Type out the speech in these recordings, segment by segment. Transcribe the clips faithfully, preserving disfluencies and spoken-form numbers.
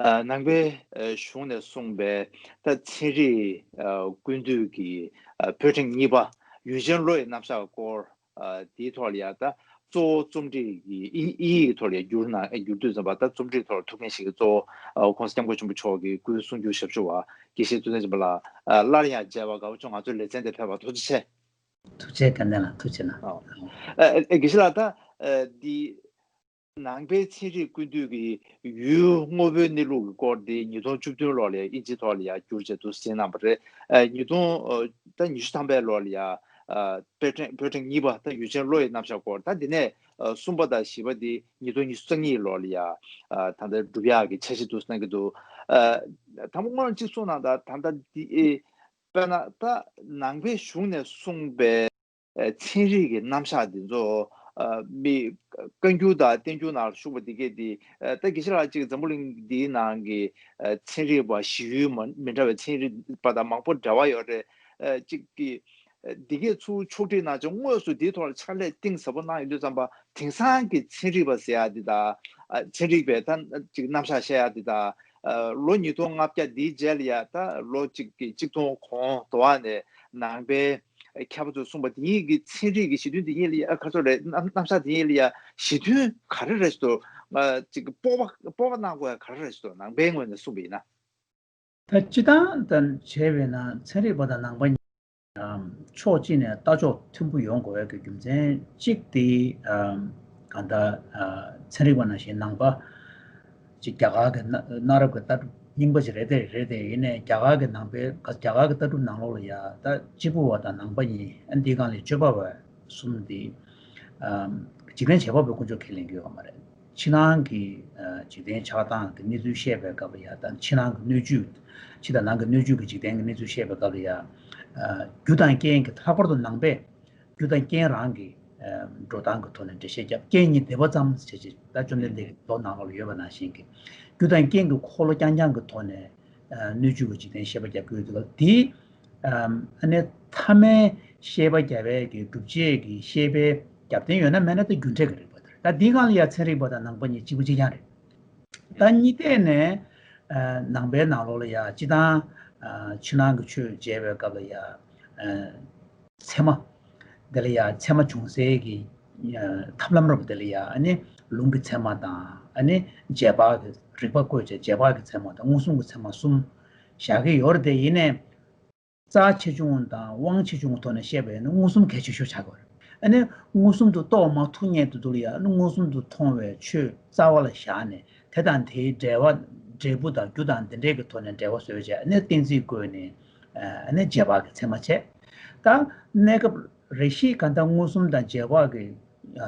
ནང་པའི་གཞུང་ནས་གསུངས་པའི་ད་ཚན་རིག་ཀུན་བཏུས་ཀྱི་བོད་ཕྲེང་གཉིས་པ་ཡུལ་ཅན་བློ་ཡི་རྣམ་གཞག་སྐོར། དེའི་ཐོག་ལ་ཡང་ད་གཙོ་བོ་རྩོམ་སྒྲིག་གི་དབྱིན་ཡིག་ཐོག་ལ་ཡང་བསྒྱུར་ན་བསྒྱུར་དུས་ཙམ་པ་ད་རྩོམ་སྒྲིག་ཐོག་ལ་ཐུགས་འགན་བཞེས་ཀྱི་གཙོ་བོ་༸གོང་ས་༸སྐྱབས་མགོན་ཆེན་པོ་མཆོག་གི་སྐུའི་གསུང་སྒྱུར་ཞབས་ཞུ་བ་དགེ་བཤེས་བསྟན་འཛིན་ཆོས་འཕེལ་ལགས། སླར་ཡང་མཇལ་བ་དགའ་པོ་བྱུང་། ང་ཚོའི་ལེ་ཚན་དེ་ཕེབས་པར་ཐུགས་རྗེ་ཆེ། ཐུགས་རྗེ་བཀའ་དྲིན་ལ་ཐུགས་རྗེ་གནང་། ཨ་ཨ་དགེ་བཤེས་ལགས། ད་ཨ་འདི་ནང་པའི་ཚན་རིག་ཀུན་བཏུས་ཀྱི་ཡུལ་དངོས་པོའི་གནས་ལུགས་ཀྱི་སྐོར་འདི་ཉིས་སྟོང་བཅུ་བདུན་ལོ་ལ་ཡ་དབྱིན་ཇིའི་ཐོག་ལ་ཡ་བསྒྱུར་བྱས་འདུག་སེ་གནང་བ་རེད། ཨ་ཉིས་སྟོང་ཨ་ད་ཉི་ཤུ་ཐམ་པའི་ལོ་ལ་ཡ་ཨ་བོད་ཕྲེང་བོད་ཕྲེང་གཉིས་པ་ད་ཡུལ་ཅན་བློ་ཡི་རྣམ་གཞག་སྐོར། ད་འདི་ནས་ཨ་གསུམ་པ་དང་བཞི་པ་འདི་ཉིས་སྟོང་ཉི་ཤུ་རྩ་གཉིས་ལོ་ལ་ཡ་ཨ་ད་ལྟ་སྒྲུབ་ཡག་གི་འཆར་གཞི་འདུག་སེ་གནང་གི་འདུག་ཨ་དང་པོ་སྔོན་གཅིག་གསུངས་གནང་དང་། ད་ལྟ་འདི་ཨེ་དཔེར་ན་ད་ནང་པའི་གཞུང་ནས་གསུངས་པའི་ཚན་རིག་གི་རྣམ་གཞག་འདི་ཚོ་མི་བཀའ་འགྱུར་དང་བསྟན་འགྱུར་ནང་ལ་བཞུགས་པ་འདི་གས་འདི་ད་དགེ་བཤེས་ལགས་གཅིག་འཛམ་བུ་གླིང་འདིའི་ནང་གི་ཚན་རིག་པ་གཞི་ཡུལ་མི་འདྲ་བའི་ཚན་རིག་པ་དང་མང་པོ་འབྲེལ་བ་ཡོད་རེད། གཅིག་གི་འདི་གས་ཚུར་ཕྱོགས་སྒྲིག་གནང་བྱས་དངོས་སུ་འདིའི་ཐོག་ལ་ཕྱག་ལས་གཏིང་ཟབ་པོ་གནང་ཡོང་དུས་ཙམ་པ་དེང་སང་གི་ཚན་རིག་པ་ཟེར་ཡག་འདི་དང་ཚན་རིག་པའི་ད་གཅིག་རྣམ་གཞག་བཤད་ཡག་འདི་དང་ལོ་ཉིས་སྟོང་ལྔ་བརྒྱ་འདིའི་རྗེས་ལ་ཡ་ད་ལོ་གཅིག་གི་གཅིག་སྟོང་གོང་དུ་བ་ནས་ནང་པའི་མཁས་པ་ཚོས་གསུངས་པ་དེ་གཉིས་ཀྱི་ཚན་རིག་གི་གཞི་མཐུན་དེ་གཉིས་ལ་ཡ་ཁ་ཚོ་རེད། རྣམ་རྣམ་གཞག་དེ་གཉིས་ལ་ཡ་གཞི་མཐུན་ག་རེ་རེད་ཟེར་དུས་ང་གཅིག་གི་སྤོབས་པ་སྤོབས་པ་གནང་དགོས་ཡ་ག་རེ་རེད་ཟེར་དུས་ནང་པའི་ངོས་ནས་གསུངས་པ་ཡིན་ན། ད་སྤྱིར་བཏང་ད་བྱས་པས་ན་ཚན་རིག་པ་དང་ནང་པ་གཉིས་ཕྱོགས་གཅིག་ནས་ལྟ་ཕྱོགས་མཐུན་པོ་ཡོང་དགོས་ཡ་གི་རྒྱུ་མཚན་གཅིག་དེ་གང་ལྟར་ཚན་རིག་པ་ནང་བཞིན་ནང་པ་ཅིག་རྒྱ་གར་གྱི་གནའ་གནའ་རབས་ཀྱི་ལྟ་གྲུབ་རྙིང་པ་ཅིག་རེད་དེ་རེད་དེ། ཡིན་ནའི་རྒྱ་གར་གྱི་ནང་པའི་རྒྱ་གར་གྱི་ལྟ་གྲུབ་ནང་ལོགས་ལ་ཡ་ད་གཅིག་པུ་བ་དང་ནང་པ་གཉིས། ཨ་འདིའི་སྒང་ལ་སྤྱོད་པ་བ་གསུམ་དེ་འཇིག་རྟེན་བྱེད་པ་པོའི་དཀོན་མཆོག་ཁས་ལེན་གྱི་ཡོད་མ་རེད། ཕྱི་ནང་གི་འཇིག་རྟེན་ཆགས་སྟངས་ཀྱི་གནས་ཚུལ་བཤད་པའི་སྐབས་ལ་ཡ་ད་ཕྱི་ནང་གི་སྣོད་བཅུད། ཕྱི་དང་ནང་གི་སྣོད་བཅུད་ཀྱི་འཇིག་རྟེན་གྱི་གནས་ཚུལ་བཤད་པའི་སྐབས་ལ་ཡ་རྒྱུ་དང་རྐྱེན་གྱི་ལྷག་པར་དུ་ནང་པས་རྒྱུ་དང་རྐྱེན་རང་གི་འགྲོ་སྟངས་ཀྱི་ཐོག་ནས་འགྲེལ་བཤད་བརྒྱབ། རྐྱེན་གཉིས་བདེ་བ་ཙམ་ཞེས་བྱས་ད་བཅོམ་ལྡན་འདས་ཀྱི་མདོ་ནང་ལོགས་ལ་ཡོད་པ་ནང་བཞིན་གྱི་རྒྱུ་དང་རྐྱེན་གྱི་འཁོར་ལོ་རྐྱང་རྐྱང་གི་ཐོག་ནས་སྣོད་བཅུད་ཀྱི་འཇིག་རྟེན་བཤད་པ་རྒྱབ་ཀྱི་ཡོད་དུས་སྐབས་དེའི་ཨ་ནི་ཐ་མའི་བཤད་པ་རྒྱབ་པའི་གི་སྒྲུབ་བྱེད་ཀྱི་བཤད་པའི་རྒྱབ་རྟེན་ཡོད་ན་མེད་ན་ད་རྒྱུ་འབྲས་ཀྱི་རིགས་པ་དེ་རེད། ད་འདིའི་སྒང་ལ་ཡ་ཚན་རིག་པ་དང་ནང་པ་གཉིས་གཅིག་པ་གཅིག་རྐྱང་རེད། ད་གཉིས་ཐད་ནས་ནང་པའི་ནང་ལོགས་ལ་ཡ་སྤྱིར་བཏང་ཕྱི་ནང་གི་ཆོས་མཇལ་བའི་སྐབས་ལ་ཡ་ཚད་མ། དེ་ལ་ཡ་ཚད་མ་འབྱུང་སའི་གི་ཐབས་ལམ་རབ་དེ་ལ་ཡ་ཨ་ནི་ལུང་གི་ཚད་མ་དང་། ཨ་ནི་རྗེས་དཔག་གི་རིགས་པ་བཀོད་བྱས་རྗེས་དཔག་གི་ཚད་མ་དང་མངོན་སུམ་གྱི་ཚད་མ་གསུམ་བཞག་གི་ཡོད་རེད་དེ། ཡིན་ནའི་རྩ་ཆེ་ཆུང་དང་དབང་ཆེ་ཆུང་གི་ཐོག་ནས་བཤད་པ་ཡིན་ན་མངོན་སུམ་གལ་ཆེ་ཤོས་ཆགས་ཀྱི་ཡོད་རེད། ཨ་ནི་མངོན་སུམ་དུ་རྟོགས་མ་ཐུབ་མཁན་དེ་ཚོ་ལ་ཡ་ཨ་ནི་མངོན་སུམ་དུ་མཐོང་བའི་ཆོས་རྩ་བ་ལ་བཞག་ནས་དེ་དང་དེའི་འབྲེལ་བ་འབྲས་བུ་དང་རྒྱུ་དང་དེ་འདྲས་ཀྱི་ཐོག་ནས་འབྲེལ་བ་བཟོས་བྱས་ཨ་ནི་གཏན་ཚིགས་བཀོད་ནས་ཨ་ནི་རྗེས་དཔག་གི་ཚད་མ་བྱས། ད་གནས་སྐབས་རེ་ཞིག་གང་ལྟར་མངོན་སུམ་དང་རྗེས་དཔག་གི་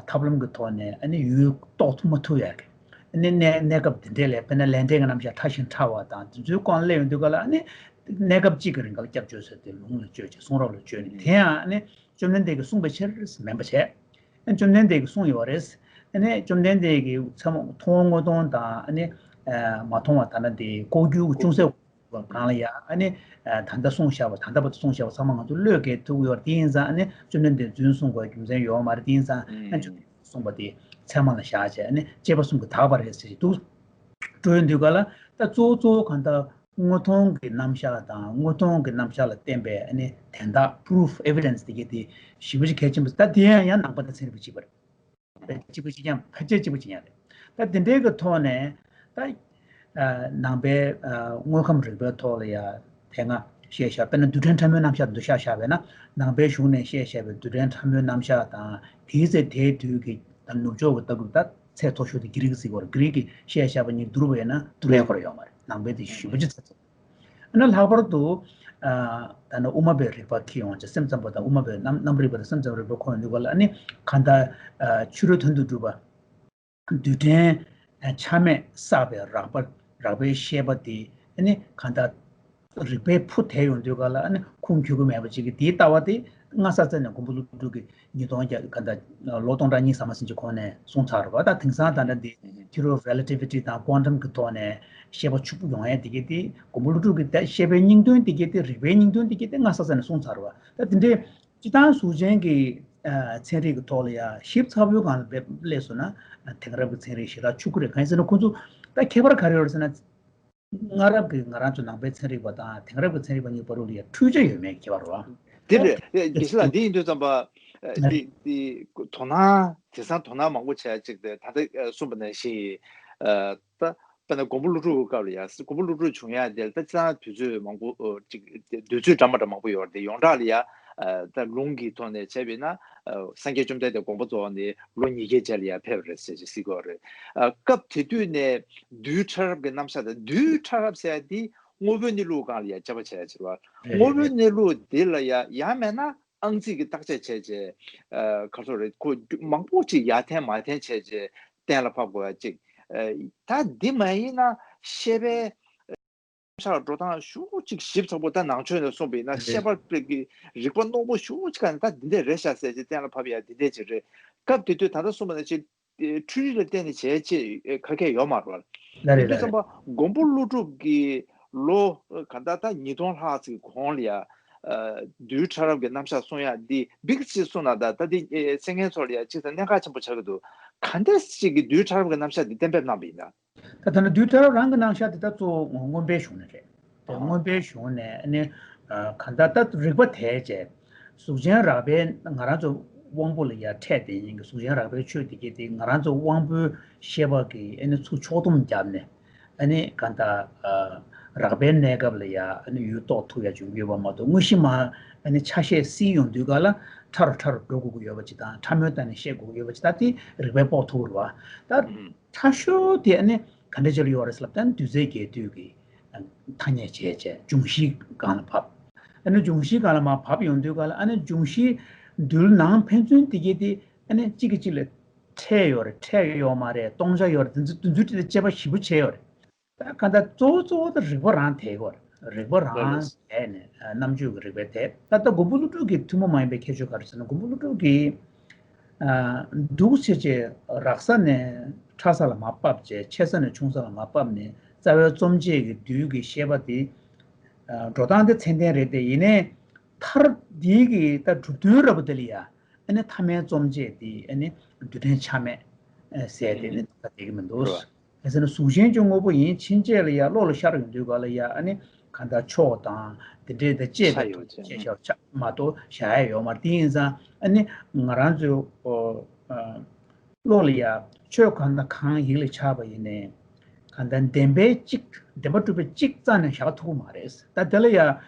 ཐབས་ལམ་གྱི་ཐོག་ནས་ཨ་ནི་ཡུལ་རྟོགས་ཐུབ་མ་ཐུབ་ཡ་གི་ཨ་ནི་གནས་གནས་སྐབས་དེ་འདྲས་ལ་དཔེར་ན་ལས་འབྲས་ཀྱི་རྣམ་གཞག་ཕྲ་ཞིང་ཕྲ་བ་དང་དེ་ཚོའི་སྐོར་སླེབས་ཡོང་དུས་ག་ལ་ཨ་ནི་གནས་སྐབས་གཅིག་གི་རིང་ག་ལ་སྐྱབས་བཅོལ་ཟེར་ཏེ་ལུང་ལ་བཅོལ་ཅིག་གསུང་རབ་ལ་བཅོལ་ནས་དེ་ཡང་ཨ་ནི་བཅོམ་ལྡན་འདས་ཀྱིས་གསུངས་པའི་ཕྱིར་མིན་པ་བྱས། ཨ་ནི་བཅོམ་ལྡན་འདས་ཀྱིས་གསུངས་ཡོད་རེད། ཨ་ནི་བཅོམ་ལྡན་འདས་ཀྱིས་ཚད་མ་མཐོང་བ་དངོས་མཐོང་དང་ཨ་ནི་མ་མཐོང་བ་ད་ལྟ་དེ་ལྐོག་གྱུར་གྱི་ཅུང་ཟད། གང་ལ་ཡ་ཨ་ནི་ད་ལྟ་གསུངས་བཞག་པ་ད་ལྟ་བར་དུ་གསུངས་བཞག་པ་ཚང་མ་ང་ཚོ་བློས་འགེལ་ཐུབ་ཀྱི་ཡོད་རེད། དེ་ཡིན་ཙང་ཨ་ནི་བཅོམ་ལྡན་འདས་རྫུན་གསུངས་དགོས་རྒྱུ་མཚན་ཡོད་མ་རེད། དེ་ཡིན་ཙང་ཨ་ནི་བཅོམ་ལྡན་འདས་གསུངས་པ་དེ་ཚད་མ་ལ་བཞག་བྱས་ཨ་ནི་དཔྱད་པ་གསུམ་གྱིས་དག་པ་རེད་ཟེར་གྱི་འདུག་འགྲོ་ཡོང་དུས་ག་ལ་ད་གཙོ་བོ་གཙོ་བོ་གང་ལྟར་དངོས་མཐོང་གི་རྣམ་གཞག་དང་དངོས་མཐོང་གི་རྣམ་གཞག་ལ་བརྟེན་པའི་ཨ་ནི་དན་རྟགས་proof evidence དེ་གའི་དེ་ཞེ་པོ་ཅིག་གལ་ཆེན་པོ་རེད། ད་དེ་ཡང་ཡང་ནང་པ་དང་ཚན་རིག་པ་གཅིག་པ་རེད། གཅིག་པ་གཅིག་རྐྱང་ཕལ་ཆེར་གཅིག་པ་གཅིག་རྐྱང་རེད། ད་དེ་འདྲའི་གི་ཐོག་ནས་ད་ནང་པའི་དངོས་ཁམས་རིག་པའི་ཐོག་ལ་ཡ་དེ་སྔ་བཤད་བཞག་དཔེར་ན་རྡུལ་ཕྲན་ཕྲ་མོའི་རྣམ་གཞག་འདི་བཤད་བཞག་པས་ན་ནང་པའི་གཞུང་ནས་བཤད་བཞག་པའི་རྡུལ་ཕྲན་ཕྲ་མོའི་རྣམ་གཞག་དང་དེའི་ཚེ་དེའི་དུས་ཀྱི་ད་ནུབ་ཕྱོགས་ཀྱི་ལྟ་གྲུབ་ད་ཚད་མཐོ་ཤོས་དེ་གྷི་རིག་ཟེར་གྱི་ཡོད་རེད། གྷི་རིག་གིས་བཤད་བཞག་པ་གཉིས་བསྡུར་བ་ཡིན་ན་བསྡུར་ཡ་ཁོ་རང་ཡོད་མ་རེད། ནང་པའི་དེ་ཞེ་པོ་ཅིག་ཚད་མཐོ། ཨ་ནི་ལྷག་པར་དུ་ཨ་ད་ནི་དབུ་མ་པའི་རིགས་པ་ཁྱེར་ཡོང་བྱས་སེམས་ཙམ་པ་དང་དབུ་མ་པའི་རྣམ་རྣམ་རིག་པ་དང་སེམས་ཙམ་རིག་པ་ཁོ་ཡོང་དུས་ག་ལ་ཨ་ནི་གང་ལྟར་ཨ་ཕྱི་རོལ་དོན་དུ་གྲུབ་པ་རྡུལ་ཕྲན་ཆ་མེད་བསགས་པའི་རགས་པ་རགས་པའི་ཤེས་པ་དེ་ཨ་ནི་གང་ལྟར་རིག་པའི་ཕུ་དེད་ཡོང་དུས་ག་ལ་ཨ་ནི་ཁུངས་འཁྱོལ་གྱི་མེད་པ་ཅིག་གི་དེའི་ལྟ་བ་དེ་སྔ་ས་ཚ་ནས་མགོན་པོ་ཀླུ་སྒྲུབ་ཀྱིས་ཉིས་སྟོང་བརྒྱ་ག་ད་ལོ་སྟོང་ཕྲག་གཉིས་ཟ་མ་ཟིན་གྱི་གོང་ནས་གསུངས་ཚར་བ། ད་དེང་སང་ད་ལྟ་འདི་ཐི་ཡོ་རི་ཨོཕ་རེ་ལེ་ཊི་ཝི་ཊི་དང་ཀོན་ཊམ་གྱི་ཐོག་ནས་བཤད་པ་ཕྱུག་པོ་ཡོང་ཡས་དེ་གས་དེ་མགོན་པོ་ཀླུ་སྒྲུབ་ཀྱི་ད་བཤད་པའི་སྙིང་དོན་དེ་གས་དེ་རིག་པའི་སྙིང་དོན་དེ་གས་དེ་སྔ་ས་ས་ནས་གསུངས་ཚར་བ། ད་དེ་འདྲའི་སྤྱི་བཏང་གཟུགས་ཅན་གྱི་ཚན་རིག་གི་ཐོག་ལ་ཡ་ཞིབ་ཚགས་པོའི་སྒང་ལ་སླེབས་སོང་ན་དེང་རབས་ཀྱི་ཚན་རིག་ཞེ་དྲག་ཕྱུག་གི་རེད། གང་ཡིན་ཟེར་ན་ཁོང་ཚོ་ད་ཁྱད་པར་ག་རེ་ཡོད་རེད་ཟེར་ན། སྔ་རབས་ཀྱི་ང་རང་ཚོ་ནང་པའི་ཚན་རིག་པ་དང་དེང་རབས་ཀྱི་ཚན་རིག་པ་གཉིས་བར་དུ་ལ་ཡ་འཁྲུལ་ཆ་ཡོད་མེད་ཁྱད་པར་བ། དེ་རེད། དགེ་བཤེས་ལགས། འདི་ཡིན་དུས་ཙམ་པ། ཨ། དེ་དེ་དོ་སྣང་དེང་སང་དོ་སྣང་མང་པོ་བྱས་ཅིག་དེ་ད་ལྟ་གསུངས་པ་ནང་བཞིན། ད་དཔེར་ན་མགོན་པོ་ཀླུ་སྒྲུབ་སྐབས་ལ་ཡ། མགོན་པོ་ཀླུ་སྒྲུབ་བྱུང་ཡ་དེ་ལ་ད་ཅང་དུས་ཚོད་མང་པོ་ཅིག་དུས་ཚོད་འདྲ་མ་འདྲ་མང་པོ་ཡོད་རེད། དེ་ཡོངས་གྲགས་ལ་ཡ། ད་ལུང་གི་ཐོག་ནས་བྱས་པས་ན། སངས་རྒྱས་བཅོམ་ལྡན་འདས་དགོངས་པ་རྫོགས་ནས་ལོ་ཉིས་བརྒྱའི་རྗེས་ལ་ཡ་ཕེབས་པ་རེད་ཟེར་ཅིག་ཟེར་གྱི་ཡོད་རེད། སྐབས་དེ་དུས་ནས་རྡུལ་ཕྲ་རབ་ཀྱི་རྣམ་གཞག་དང་། རྡུལ་ཕྲ་རབ་ཟེར་ཡ་དེ་དངོས་པོའི་གནས་ལུགས་སྒང་ལ་ཡ་དཔྱད་པ་བྱས་ཡ་ཅིག་རེད་བ། དངོས་པོའི་གནས་ལུགས་དེ་ལ་ཡ་ཡང་མེད་ན་ཨང་རྩིས་ཀྱི་བརྟག་དཔྱད་བྱས་རྗེས། ཨ། ག་རེ་ཟེར་དགོས་རེད། ཁོ་མང་པོ་ཅིག་ཡར་འཐེན་མར་འཐེན་བྱས་རྗེས་གཏན་ལ་ཕབ་དགོས་ཡ་ཅིག་ཨ། ད་འདི་མ་ཡིན་ན་ཤེས་པའི་རྣམ་གཞག་འགྲོ་སྟངས་ཤུགས་ཅིག་ཞིབ་ཚགས་པོ། ད་ནང་ཆོས་ནས་གསུངས་པ་ཡིན་ན། རེད། ཤེས་པ་གི་རིག་པ་རྣོ་པོ་ཤུགས་ཅིག་ག་ནས་ད་འདི་འདྲས་རེད་ཤག་ཟེར་རྗེས་གཏན་ལ་ཕབ་ཡ་འདི་འདྲས་ཅིག་རེད། སྐབས་དེ་དུས་ད་ལྟ་གསུངས་པ་ནང་བཞིན་འཕྲུལ་རིག་ལ་བརྟེན་ནས་བྱས་ཅེས་ག་གེ་ཡོད་མ་རེད་བ། ལགས་རེད། དེ་དུས་ཙམ་པ་མགོན་པོ་ཀླུ་སྒྲུབ་ཀྱིས་ལོ་ག་ད་ད་ཉིས་སྟོང་ལྷག་ཙམ་གོང་ལ་ཡ། ཨ། རྡུལ་ཕྲ་རབ་ཀྱི་རྣམ་གཞག་གསུང་ཡ་འདི་འབིགས་ཅིག་གསུང་ན། ད་ད་འདི་གསན་མཁན་ཚོ་ལ་ཡ་ཅིག་ད་གནད་འགག་ཆེན་པོ་ཆགས་ཀྱི་འདུག་ག་འདྲས་ཅིག་གིས་རྡུལ་ཕྲ་རབ་ཀྱི་རྣམ་གཞག་འདི་གཏན་འབེབས་གནང་བ་ཡིན་ན། ད་ད་ནི་རྡུལ་ཕྲ་རབ་རང་གི་རྣམ་གཞག་དེ་ད་གཙོ་བོ་མངོན་པའི་གཞུང་ནས་རེད། དེ་ཨ། མངོན་པའི་གཞུང་ནས་ནི། ཨ། གང་ལྟར་ད་རིགས་པ་དེས་བྱས། གཟུགས་ཅན་རགས་པའི་ང་རང་ཚོ་དབང་པོ་ལ་ཡ་འཕྲད་དེ་ཡིན་གྱི། གཟུགས་ཅན་རགས་པའི་ཆོས་དེ་གྱད་དེ་ང་རང་ཚོ་དབང་པོའི་ཤེས་པ་གིས་ཨ་ནི་ཚུར་ཕྱོགས་བསྡོམས་བརྒྱབ་ནས། ཨ་ནི་གང་ལྟར། ཨ། རགས་པའི་གནས་སྐབས་ལ་ཡ་ཨ་ནི་ཡུལ་རྟོགས་ཐུབ་ཡ་བྱུང་གི་ཡོད་པ་མ་གཏོགས། དངོས་གཞི་མ་ཨ་ནི་ཆ་ཤས་བསྲེས་ཡོང་དུས་ག་ལ་ཕྲ་རུ་ཕྲ་རུ་འགྲོ་དགོས་ཀྱི་ཡོད་པ་ཅིག་དང་། ཕྲ་མོའི་སྟེང་ནས་བཤད་དགོས་ཀྱི་ཡོད་པ་ཅིག་ད་དེ་རིགས་པས་དཔོག་ཐུབ་རེད་བ། ད། ཨུམ། ཕྲ་ཤོས་དེ་ཨ་ནི་ག་འདྲ་ཅིག་ལ་ཡོད་རེད་ཟེར་ལབ་ན། རྡུལ་རྫས་བརྒྱད་འདུས་ཀྱི་ཐ་སྙད་བྱས་བྱས་འབྱུང་བཞིའི་སྒང་ལ་བབས། ཨ་ནི་འབྱུང་བཞིའི་སྒང་ལ་མར་བབས་ཡོང་དུས་ག་ལ། ཨ་ནི་འབྱུང་བཞིའི་རྡུལ་ནང་ཕན་ཚུན་དེ་གྱད་དེ་ཨ་ནི་གཅིག་གིས་གཅིག་ལ་འཕྲད་ཡོད་རེད། འཕྲད་ཡོད་མ་རེད། སྟོང་ཆ་ཡོད་རེད། དེ་ཚོ་དེ་ཚོའི་གྲས་དེ་དཔྱད་པ་ཞིབ་པོ་བྱས་ཡོད་རེད། ད་གང་ལྟར་གཙོ་བོ་གཙོ་བོ་དེ་རིགས་པ་རང་དེ་གོ། རིགས་པ་རང་དེ་ནས། ཨ། རྣམ་དཔྱོད་ཀྱི་རིགས་པས་དེ། ད་ལྟ་མགོན་པོ་ཀླུ་སྒྲུབ་ཀྱི་ཐུན་མོང་མ་ཡིན་པའི་ཁྱད་ཆོས་ག་རེ་ཟེར་ན། མགོན་པོ་ཀླུ་སྒྲུབ་ཀྱིས། ཨ། འདུག་སེ་བྱས་རགས་ས་ནས་ཕྲ་ས་ལ་མར་བབས་བྱས། ཆེ་ས་ནས་ཆུང་ས་ལ་མར་བབས་ནས། རྩ་བའི་རྩོམ་བྱེད་ཀྱི་རྡུལ་གྱི་ཤེས་པ་དེ། ཨ། འགྲོ་སྟངས་དེ་ཚད་ལྡན་རེད་དེ། ཡིན་ནའི་མཐར་འདི་གི་ད་གྲུབ་དོན་ར་བ་དེ་ལ་ཡ། ཨ་ནི་ཐ་མལ་རྩོམ་བྱེད་དེ་ཨ་ནི་རྡུལ་ཕྲན་ཆ་མེད་ཟེར་དེ་ནི་ད་བསྡད་ཀྱི་མི་འདུག་རེད་བ། ག་ཟེར་ན་གཟུགས་ཅན་གྱི་དངོས་པོ་ཡིན་ཕྱིན་ཆད་ལ་ཡ་བློ་ལ་ཤར་ཡོང་དུས་ག་ལ་ཡ། ཨ་ནི་གང་ལྟར་ཕྱོགས་དང་དེ་འདྲའི་ད་བཅད་ཆ་པའི་ཡོད་ཚད་བཅད་ཆ་ཆ་མ་གཏོགས་བཞག་ཡ་ཡོད་མ་རེད། དེ་ཡིན་ཙང་ཨ་ནི་ང་རང་ཚོའི། ཨོ། ཨ། བློ་ལ་ཡ་ཆོས་གང་དང་གང་ཡིད་ལ་ཆགས་པ་ཡིན་ནའི། གང་ལྟར་བདེན་པའི་གཅིག་བདེན་པ་གྲུབ་པའི་གཅིག་རྩ་ནས་བཞག་ཐུབ་ཀྱི་མ་རེད། ད་དེ་ལ་ཡ་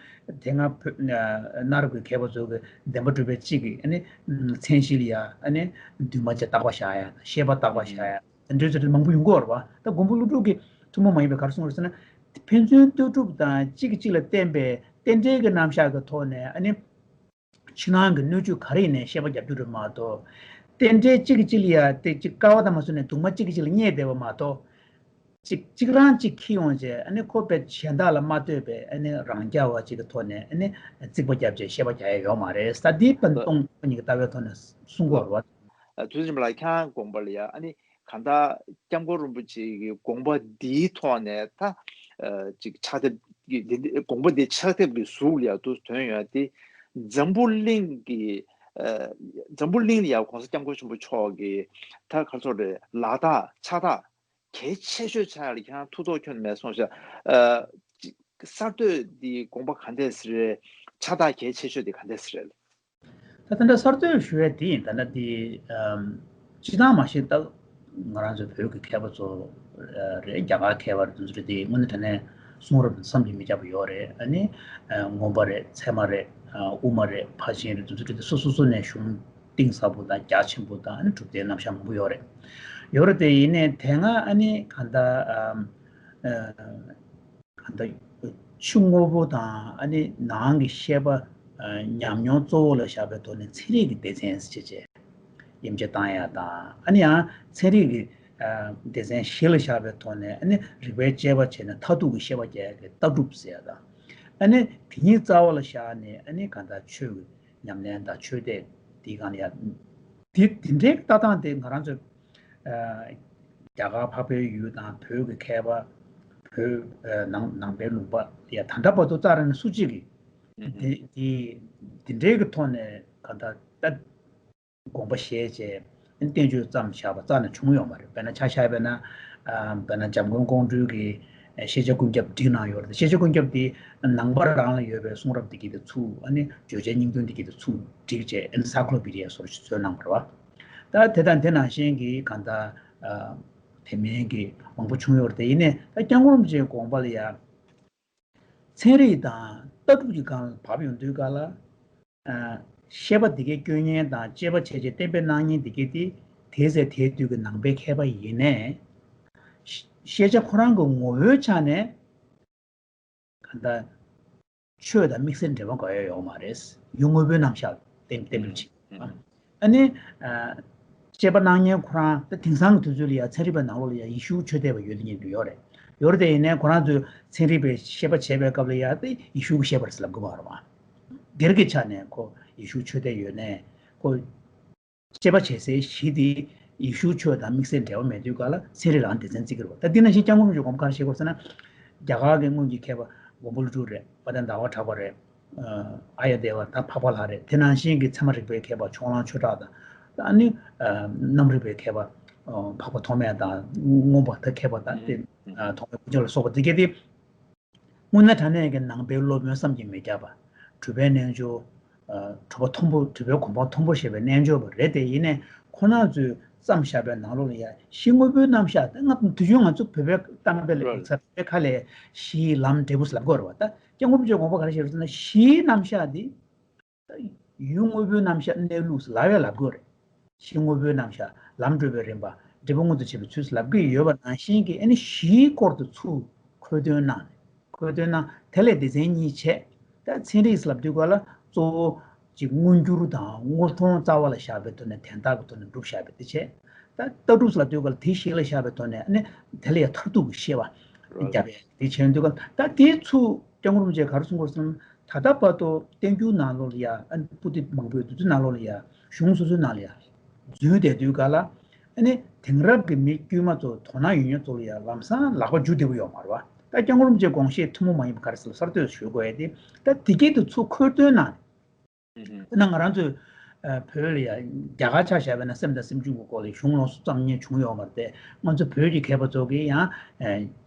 དེ་སྔ་བོད་གནའ་རབས་ཀྱི་མཁས་པ་ཚོ་གིས་བདེན་པ་གྲུབ་པའི་གཅིག་གི་ཨ་ནི་མཚན་གཞི་ལ་ཡ་ཨ་ནི་འདུས་མ་བྱས་བཏགས་པ་བཞག་ཡ་དང་། ཤེས་པ་བཏགས་པ་བཞག་ཡ་དང་། དེ་འདྲའི་ཚོ་དེ་མང་པོ་ཡོང་གི་ཡོད་རེད་བ། ད་མགོན་པོ་ཀླུ་སྒྲུབ་ཀྱིས་ཐུན་མོང་མ་ཡིན་པའི་ག་རེ་གསུངས་རེད་ཟེར་ན། ཕན་ཚུན་ལྟོས་གྲུབ་དང་གཅིག་གིས་གཅིག་ལ་བརྟེན་པའི་རྟེན་འབྲེལ་གྱི་རྣམ་གཞག་གི་ཐོག་ནས་ཨ་ནི། ཕྱི་ནང་གི་སྣོད་བཅུད་ག་རེ་ཡིན་ནའི་ཤེས་པ་རྒྱབ་རྒྱུ་རེད་མ་གཏོགས། རྟེན་འབྲེལ་གཅིག་གིས་གཅིག་ལ་ཡ་དེ་གཅིག་དཀའ་བ་དང་མ་བཟོས་ནས་གདུང་མ་གཅིག་གིས་གཅིག་ལ་བརྙས་བསྡད་པ་མ་གཏོགས། གཅིག་གཅིག་རང་གཅིག་འཁྱེར་ཡོང་བྱས་ཨ་ནི་ཁོ་དཔེ་གཞན་དག་ལ་མ་ལྟོས་པའི་ཨ་ནི་རང་རྐྱ་བ་གཅིག་གི་ཐོག་ནས་ཨ་ནི་རྩིག་པ་བརྒྱབ་བྱས་ཤེས་པ་རྒྱག་ཡ་ཡོད་མ་རེད་ཟེར། འདི་དཔེ་ཨ། སྟོང་ཉིད་ཀྱི་ལྟ་བའི་ཐོག་ནས་གསུང་གི་ཡོད་རེད་བ། ཨ། ཐུགས་རྗེ་ཆེན་པོ་ལགས། ཁྱེད་རང་དགོངས་པ་ལ་ཡ་ཨ་ནི། གང་ལྟར་སྐྱབས་མགོན་རིན་པོ་ཆེ་གི་དགོངས་པ་འདིའི་ཐོག་ནས་ད། ཨ། ཅིག་ཕྱག་དེབ་ཀྱི་འདི་འདི་དགོངས་པ་འདི་ཕྱག་དེབ་ཀྱི་གཟུགས་ལ་ཡ་དུ་ཐོན་ཡོད་དེ། འཛམ་བུ་གླིང་གི། ཨ། འཛམ་བུ་གླིང་ལ་ཡ་༸གོང་ས་༸སྐྱབས་མགོན་ཆེན་པོ་མཆོག་གིས་ད་ག་རེ་ཟེར་དགོས་རེད། ལག་རྟགས་ཕྱག་རྟགས་གལ་ཆེ་ཤོས་ཆགས་ཡ་ལ་ཁྱེད་རང་ཐུགས་དོགས་ཁྱོན་ནས་མེད་སོང་ཤག་ཨ། ཅིག་གསར་གཏོད་འདི་དགོངས་པ་ག་འདྲས་ཟེར་རེད། ཕྱག་རྟགས་གལ་ཆེ་ཤོས་འདི་ག་འདྲས་ཟེར་རེད། ད་ད་ལྟ་གསར་གཏོད་ཞུ་ཡས་དེ་ཡིན། ད་ལྟ་དེ། ཨམ། སྤྱིར་བཏང་མ་གཞི་ད་ང་རང་ཚོ་བོད་ཀྱི་མཁས་པ་ཚོ་རེད། རྒྱ་གར་མཁས་པ་རེད། དེ་ཚོ་རེད། དེ་དངོས་གནས་དྲང་གནས་གསུང་རབ་བསམ་གྱིས་མི་ཁྱབ་པ་ཡོད་རེད། ཨ་ནི་མངོན་པ་རེད། ཚད་མ་རེད། དབུ་མ་རེད། ཕར་ཕྱིན་རེད། དེ་ཚོ་རེད། དེ་སོ་སོ་སོ་ནས་གཞུང་གཏིང་ཟབ་པོ་དང་རྒྱ་ཆེན་པོ་དང་། ཨ་ནི་གྲུབ་མཐའི་རྣམ་གཞག་མང་པོ་ཡོད་རེད། ཡོད་རེད། དེ་ཡིན་ནའི་དེ་སྔ་ཨ་ནི་གང་ལྟར། ཨམ། ཨ། གང་ལྟར་ཕྱི་དངོས་པོ་དང་ཨ་ནི་ནང་གི་ཤེས་པ། ཨ། ཉམས་མྱོང་གཙོ་བོ་ལ་བཞག་པའི་ཐོག་ནས་ཚན་རིག་གི་སྡེ་ཚན་ཟེར་བྱས་དབྱེ་འབྱེད་བཏང་ཡ་དང་། ཨ་ནི་ཡང་ཚན་རིག་གི། ཨ། སྡེ་ཚན་བཞི་ལ་བཞག་པའི་ཐོག་ནས་ཨ་ནི་རིགས་པའི་དཔྱད་པ་བྱས་ནས་མཐར་ཐུག་གི་ཤེས་པ་རྒྱག་ཡ་གི་ལྟ་གྲུབ་ཟེར་ཡ་དང་། ཨ་ནི་དེ་གཉིས་རྩ་བ་ལ་བཞག་ནས་ཨ་ནི་གང་ལྟར་ཆོས་ཀྱི་ཉམས་ལེན་དང་ཆོས་དད་དེའི་སྒང་ལ་ཡ། དེ་དེ་འདྲའི་ལྟ་སྟངས་དེ་ང་རང་ཚོ། ཨ། རྒྱ་གར་འཕགས་པའི་ཡུལ་དང་བོད་ཀྱི་མཁས་པ། བོད། ཨ། ནང་ནང་པའི་ལུང་པ་ཡ་ད་ལྟ་བར་དུ་རྩ་ར་ནས་སུ་གཅིག་གིས་དེ་དེ་དེ་འདྲའི་གི་ཐོག་ནས་ག་ད་ལྟ་དགོངས་པ་བཞེས་བྱས་བསྟན་བཅོས་བརྩམས་བཞག་པ་རྩ་ནས་བྱུང་ཡོད་མ་རེད། དཔེར་ན་ཆ་བཞག་པ་ཡིན་ན། ཨ། དཔེར་ན་འཇམ་མགོན་ཀོང་སྤྲུལ་གྱིས་ ཤེས་བྱ་ཀུན་ཁྱབ་བསྒྲིགས་གནང་ཡོད་རེད། ཤེས་བྱ་ཀུན་ཁྱབ་དེ་ནང་པ་རང་ལ་ཡོད་པའི་གསུང་རབ་དེ་གི་དེ་ཚུར་ཨ་ནི་བརྗོད་བྱའི་སྙིང་དོན་དེ་གི་དེ་ཚུར་བསྒྲིགས་བྱས་ཨེན་སའི་ཀོ་ལོ་པི་ཌི་ཡ་བཟོ་འདྲ་ཞིག་བཟོས་གནང་བ་རེད་བ། ད་དེ་དང་དེ་ནང་བཞིན་གྱི་གང་ལྟར་དེ་མིན་གྱི་མང་པོ་བྱུང་ཡོད་རེད། དེ་ཡིན་ནའི་ད་སྐྱབས་མགོན་རིན་པོ་ཆེའི་དགོངས་པ་ལ་ཡ། ཚན་རིག་དང་ལྟ་གྲུབ་ཀྱི་སྒང་ལ་བབས་ཡོང་དུས་སྐབས་ལ། ཨ། བཤད་པ་འདི་གའི་སྐྱོན་ཉན་དང་དཔྱད་པ་བྱས་རྗེས་གཏན་འབེབས་གནང་མཁན་འདི་གའི་དེ་དེའི་ཚེ་དེའི་དུས་ཀྱི་ནང་པའི་མཁས་པ་ཡིན་ནའི། ཤ- ཤེས་བྱ་ཁོ་རང་གི་ངོ་བོའི་ཆ་ནས་གང་ལྟར་ཆོས་དང་དམིགས་བསལ་འབྲེལ་བ་འགོད་ཡ་ཡོད་མ་རེད། ཡུལ་དངོས་པོའི་རྣམ་གཞག་གཏན་གཏན་འབེབས་བྱེད། ཨ་ནི། ཨ། དཔྱད་པ་གནང་མཁན་ཁོ་རང་ད་དེང་སང་གི་དུས་ཚོད་ལ་ཡང་ཚན་རིག་པའི་ནང་ལོགས་ལ་ཡང་ཡེ་ཤུ་ཆོས་དད་པ་ཡོད་དེ་ཉིད་དུ་ཡོད་རེད། ཡོད་རེད་དེ་ཡིན་ནའི་ཁོ་རང་ཚོས་ཚན་རིག་པའི་བཤད་པ་བྱས་པའི་སྐབས་ལ་ཡང་དེ་ཡེ་ཤུ་གི་བཤད་པ་རེད་ཟེར་ལབ་དགོས་པ་རེད་བ། སྒེར་གྱི་ཆ་ནས་ཁོ་ཡེ་ཤུ་ཆོས་དད་ཡོད་ནའི་ཁོ་དཔྱད་པ་བྱེད་སའི་གཞི་དེ་ཡེ་ཤུ་ཆོས་དང་དམིགས་བསལ་འབྲེལ་བ་མེད་དུས་ག་ལ་ཚན་རིག་རང་སྡེ་ཚན་བརྩི་གི་རེད་བ། ད་འདི་ནང་བཞིན་སྐྱབས་མགོན་རིན་པོ་ཆེས་དགོངས་པ་ག་རེ་བཞེས་དགོས་ཟེར་ན། རྒྱ་གར་གྱི་སྔོན་གྱི་མཁས་པ་མགོན་པོ་ཀླུ་སྒྲུབ་རེད། དཔལ་ལྡན་ཟླ་བ་གྲགས་པ་རེད། ཨ་ཡ་དེ་བ་ད་འཕགས་པ་ལྷ་རེད། དེ་ནང་བཞིན་གྱི་ཚད་མ་རིག་པའི་མཁས་པ་ཕྱོགས་གླང་ཆོས་གྲགས་དང་། ད་ཨ་ནི་ཨ་གནམ་རིག་པའི་མཁས་པ་འཕགས་པ་ཐོགས་མེད་དང་མངོན་པ་ད་མཁས་པ་དང་དེ་ཐོགས་མེད་དཀོན་མཆོག་ལ་སོགས་པ་དེ་གས་དེ། དངོས་གནས་དྲང་གནས་ཀྱི་ནང་པའི་སློབ་དཔོན་བསམ་གྱིས་མི་ཁྱབ་པ། གྲུབ་པའི་རྣལ་འབྱོར། གྲུབ་པ་མཐོན་པོ་གྲུབ་པའི་གོ་འཕང་མཐོན་པོ་ཞེས་པའི་རྣལ་འབྱོར་པ་རེད་དེ་ཡིན་ནའི་ཁོ་རང་ཚོས་བརྩམས་བཞག་པའི་ནང་ལོགས་ལ་ཡ་གཞི་དངོས་པོའི་རྣམ་གཞག་དེ་སྔ་དུས་རྒྱུན་ང་ཚོ་བོད་པའི་གཏམ་དཔེ་ལ་ཡིག་ཚགས་པའི་ཁ་ལས་གཞིའི་ལམ་འབྲས་བུ་ལབ་དགོས་རེད་བ། ད་སྐྱབས་མགོན་རིན་པོ་ཆེས་དགོངས་པ་ག་རེ་བཞེས་རེད་ཟེར་ན་གཞིའི་རྣམ་གཞག་འདི་ཡུལ་དངོས་པོའི་རྣམ་གཞག་གནས་ལུགས་ལབ་ཡ་ལབ་དགོས་རེད། གཞི་དངོས་པོའི་རྣམ་གཞག་ལམ་བགྲོད་པའི་རིམ་པ་འབྲས་བུ་མངོན་དུ་བྱེད་པའི་ཚུལ་ལབ་ཀྱི་ཡོད་པ་ནང་བཞིན་གྱི་ཨ་ནི་གཞིའི་སྐོར་དུ་ཚུར་ཁོལ་སྟོན་གནང་ནས་ཁོལ་སྟོན་གནང་དེ་ལས་སྡེ་ཚན་གཉིས་བྱས། ད་ཚན་རིག་ལབ་དུས་ག་ལ་གཙོ་བོ་ཅིག་མངོན་གྱུར་དང་དངོས་མཐོང་རྩ་བ་ལ་བཞག་པའི་ཐོག་ནས་དན་རྟགས་ཀྱི་ཐོག་ནས་སྒྲུབ་བཞག་པ་དེ་བྱས། ད་ལྟ་གྲུབ་ལབ་དུས་ག་ལ་དེ་གཞི་ལ་བཞག་པའི་ཐོག་ནས་ཨ་ནི་དེ་ལ་ཡང་མཐར་ཐུག་གི་ཤེས་པ་རོལ་རྒྱབ་པའི་དེ་བྱས་དུས་ག་ལ་ད་དེ་ཚུར་སྐྱབས་མགོན་རིན་པོ་ཆེས་ག་རེ་གསུང་དགོས་སམ། ད་ལྟ་བར་དུ་བསྟན་འགྱུར་ནང་ལོགས་ལ་ཡ་ཨ་ནི་པོ་ཏི་མང་པོའི་བདུད་རྩི་ནང་ལོགས་ལ་ཡ་གཞུང་སོ་སོའི་ནང་ལ་ཡ་འཛུལ་བསྡད་དུས་ག་ལ་ཨ་ནི་དེང་རབས་ཀྱི་མི་དཀྱུས་མ་ཚོ་དོ་སྣང་ཡོད་མཁན་ཚོ་ལ་ཡ་ལམ་སང་ལག་པ་འཇུ་བདེ་པོ་ཡོད་མ་རེད་བ། ད་སྐྱབས་མགོན་རིན་པོ་ཆེའི་དགོངས་བཞེད་ཐུན་མོང་མ་ཡིན་པ་ག་རེ་ཟེར་ལ་གསར་གཏོད་ཞུ་དགོས་ཡ་དེ་ད་དེ་གས་དུ་ཚུར་ཁོལ་སྟོན་གནང་། དཔེར་ན་ང་རང་ཚོས་ཨ་བོད་ལ་ཡ་རྒྱ་གར་ཆ་བཞག་པ་ན་སེམས་དང་སེམས་བྱུང་གི་སྐོར་ལ་གཞུང་ལོགས་སུ་བརྩམས་མཁན་བྱུང་ཡོད་མ་རེད་དེ། ང་ཚོ་བོད་ཀྱི་མཁས་པ་ཚོ་གིས་ཡང་ཨ་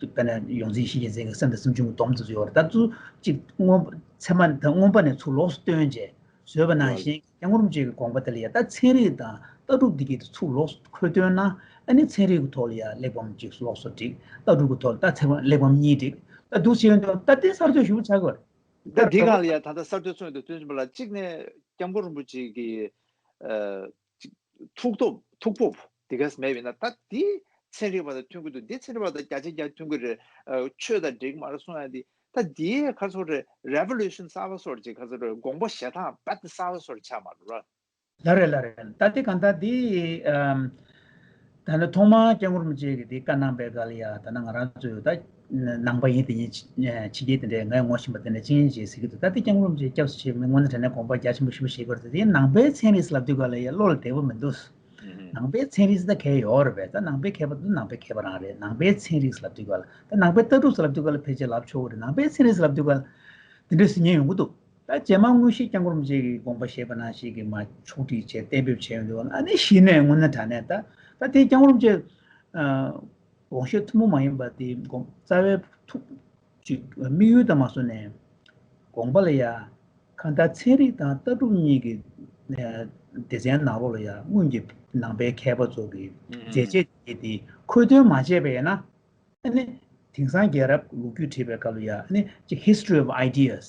དཔེར་ན་ཡོངས་འཛིན་ཤེས་རྒྱ་མཚན་གྱི་སེམས་དང་སེམས་བྱུང་གི་སྡོམ་དེ་ཚོ་ཡོད་རེད། ད་ཚུར་གཅིག་སྔོན་ཚད་མ་དང་མངོན་པ་ནས་ཚུར་ལོགས་སུ་བཏོན་བྱས་བཟོས་པ་ནང་བཞིན་སྐྱབས་མགོན་རིན་པོ་ཆེ་གི་དགོངས་པ་དེ་ལ་ཡ་ད་ཚན་རིག་དང་ལྟ་གྲུབ་འདི་གས་དུ་ཚུར་ལོགས་སུ་ཁོལ་སྟོན་ན་ཨ་ནི་ཚན་རིག་གི་ཐོག་ལ་ཡ་གླེགས་བམ་གཅིག་ལོགས་སུ་བསྒྲིགས། ལྟ་གྲུབ་ཀྱི་ཐོག་ལ་ད་ཚན་རིག་གླེགས་བམ་གཉིས་བསྒྲིགས། ད་འདུག་བྱས་ཡོང་དུས་ད་དེ་གསར་གཏོད་ཞུ་བ་ཆགས་ཀྱི་རེད། ད་འདི་སྒང་ལ་ཡ་ད་ལྟ་གསར་གཏོད་ཚོགས་འདུ་བསྟུན་ཆེན་པོ་ལ་གཅིག་ནས་སྐྱབས་མགོན་རིན་པོ་ཆེ་གི་ཨ་ཅིག་ཐུགས་སྟོབས་ཐུགས་སྤོབས་དེ་གས་མེད་པས་ན་ད་འདི་ཚན་རིག་པ་དང་མཐུན་གྱི་འདུག་འདི་ཚན་རིག་པ་དང་བརྒྱ་ཆ་བརྒྱ་མཐུན་གྱི་རེད། ཨ་ཆོས་དང་འགྲིག་མ་རེད་གསུང་ཡ་འདི་ད་འདི་ག་ཚོད་རེད། རེ་ཝོ་ལུ་ཤན་གསར་པ་ཚོར་ཅིག་ག་ཚོད་རེད། དགོངས་པ་བཞེས་སྟངས་རྦད་དེ་གསར་པ་ཚོར་ཆགས་མ་རེད་ར། ལགས་རེད་ལགས་རེད། ད་དེ་གང་ལྟར་དེ་ཨམ། ད་ནི་ཐོག་མར་སྐྱབས་མགོན་རིན་པོ་ཆེ་གིས་དེ་བཀའ་གནང་པའི་སྐབས་ལ་ཡ་ད་ནི་ང་རང་ཚོས་ད་ནང་པ་ཡིན་དེ་ཡིན་ཕྱི་རྒྱལ་དེ་འདྲའི་ངས་ངོ་ཤེས་པ་དེ་འདྲ་ཅི་ཡིན་ཅེས་ཟེར་གྱི་འདུག་ད་དེ་སྐྱབས་མགོན་རིན་པོ་ཆེ་སྐྱབས་སུ་མཆིའི་སྔོན་ནས་དྲང་གནས་དགོངས་པ་རྒྱ་ཆེན་པོ་ཞེ་པོ་བཞེས་དགོས་རེད། དེ་ནང་པའི་ཚན་རིག་ལབ་དུས་སྐབས་ལ་ཡ་བློ་ལ་བདེ་པོ་མི་འདུག་ནང་པའི་ཚན་རིག་ཟེར་ད་གལ་ཡོད་རེད་པས། ད་ནང་པའི་མཁས་པ་འདི་ནང་པའི་མཁས་པ་རང་རེད། ནང་པའི་ཚན་རིག་ཟེར་ལབ་དུས་སྐབས་ལ་ད་ནང་པའི་ལྟ་གྲུབ་ཟེར་ལབ་དུས་སྐབས་ལ་ཕལ་ཆེར་ལབ་ཆོག་གི་རེད། ནང་པའི་ཚན་རིག་ཟེར་ལབ་དུས་སྐབས་ལ་དེ་འདྲའི་ཟེར་མཁན་ཡོང་གི་འདུག་ད་རྗེས་མ་དངོས་གཞི་སྐྱབས་མགོན་རིན་པོ་ཆེ་གི་དགོངས་པ་བཞེས་པ་ནང་བཞིན་གྱི་མར་ཕྱོགས་སྒྲིག་བྱས་གཏན་འབེབས་བྱས་ཡོང་དུས་ཨ་ནི་གཞི་ནས་དངོས་གནས་དྲང་གནས་ད་ད་དེ་སྐྱབས་མགོན་རིན་པོ་ཆེ་དགོངས་བཞེད་ཐུན་མོང་མ་ཡིན་པ་དེ་དགོངས་རྩ་བའི་ཐུགས་ཅིག་དམིགས་ཡུལ་དང་མ་སོང་ནས་དགོངས་པ་ལ་ཡ་གང་ལྟར་ཚན་རིག་དང་ལྟ་གྲུབ་གཉིས་ཀྱི་སྡེ་ཚན་ནང་ལོགས་ལ་ཡ་སྔོན་གྱི་ནང་པའི་མཁས་པ་ཚོ་གི་མཛད་རྗེས་དེ་དེ་ཁོལ་སྟོན་མ་བྱས་པ་ཡིན་ན། ཨ་ནི་དེང་སང་རྒྱལ་རབས་ལོ་རྒྱུས་བྲིས་པའི་སྐབས་ལ་ཡ་ཨ་ནི་ཅིག་history of ideas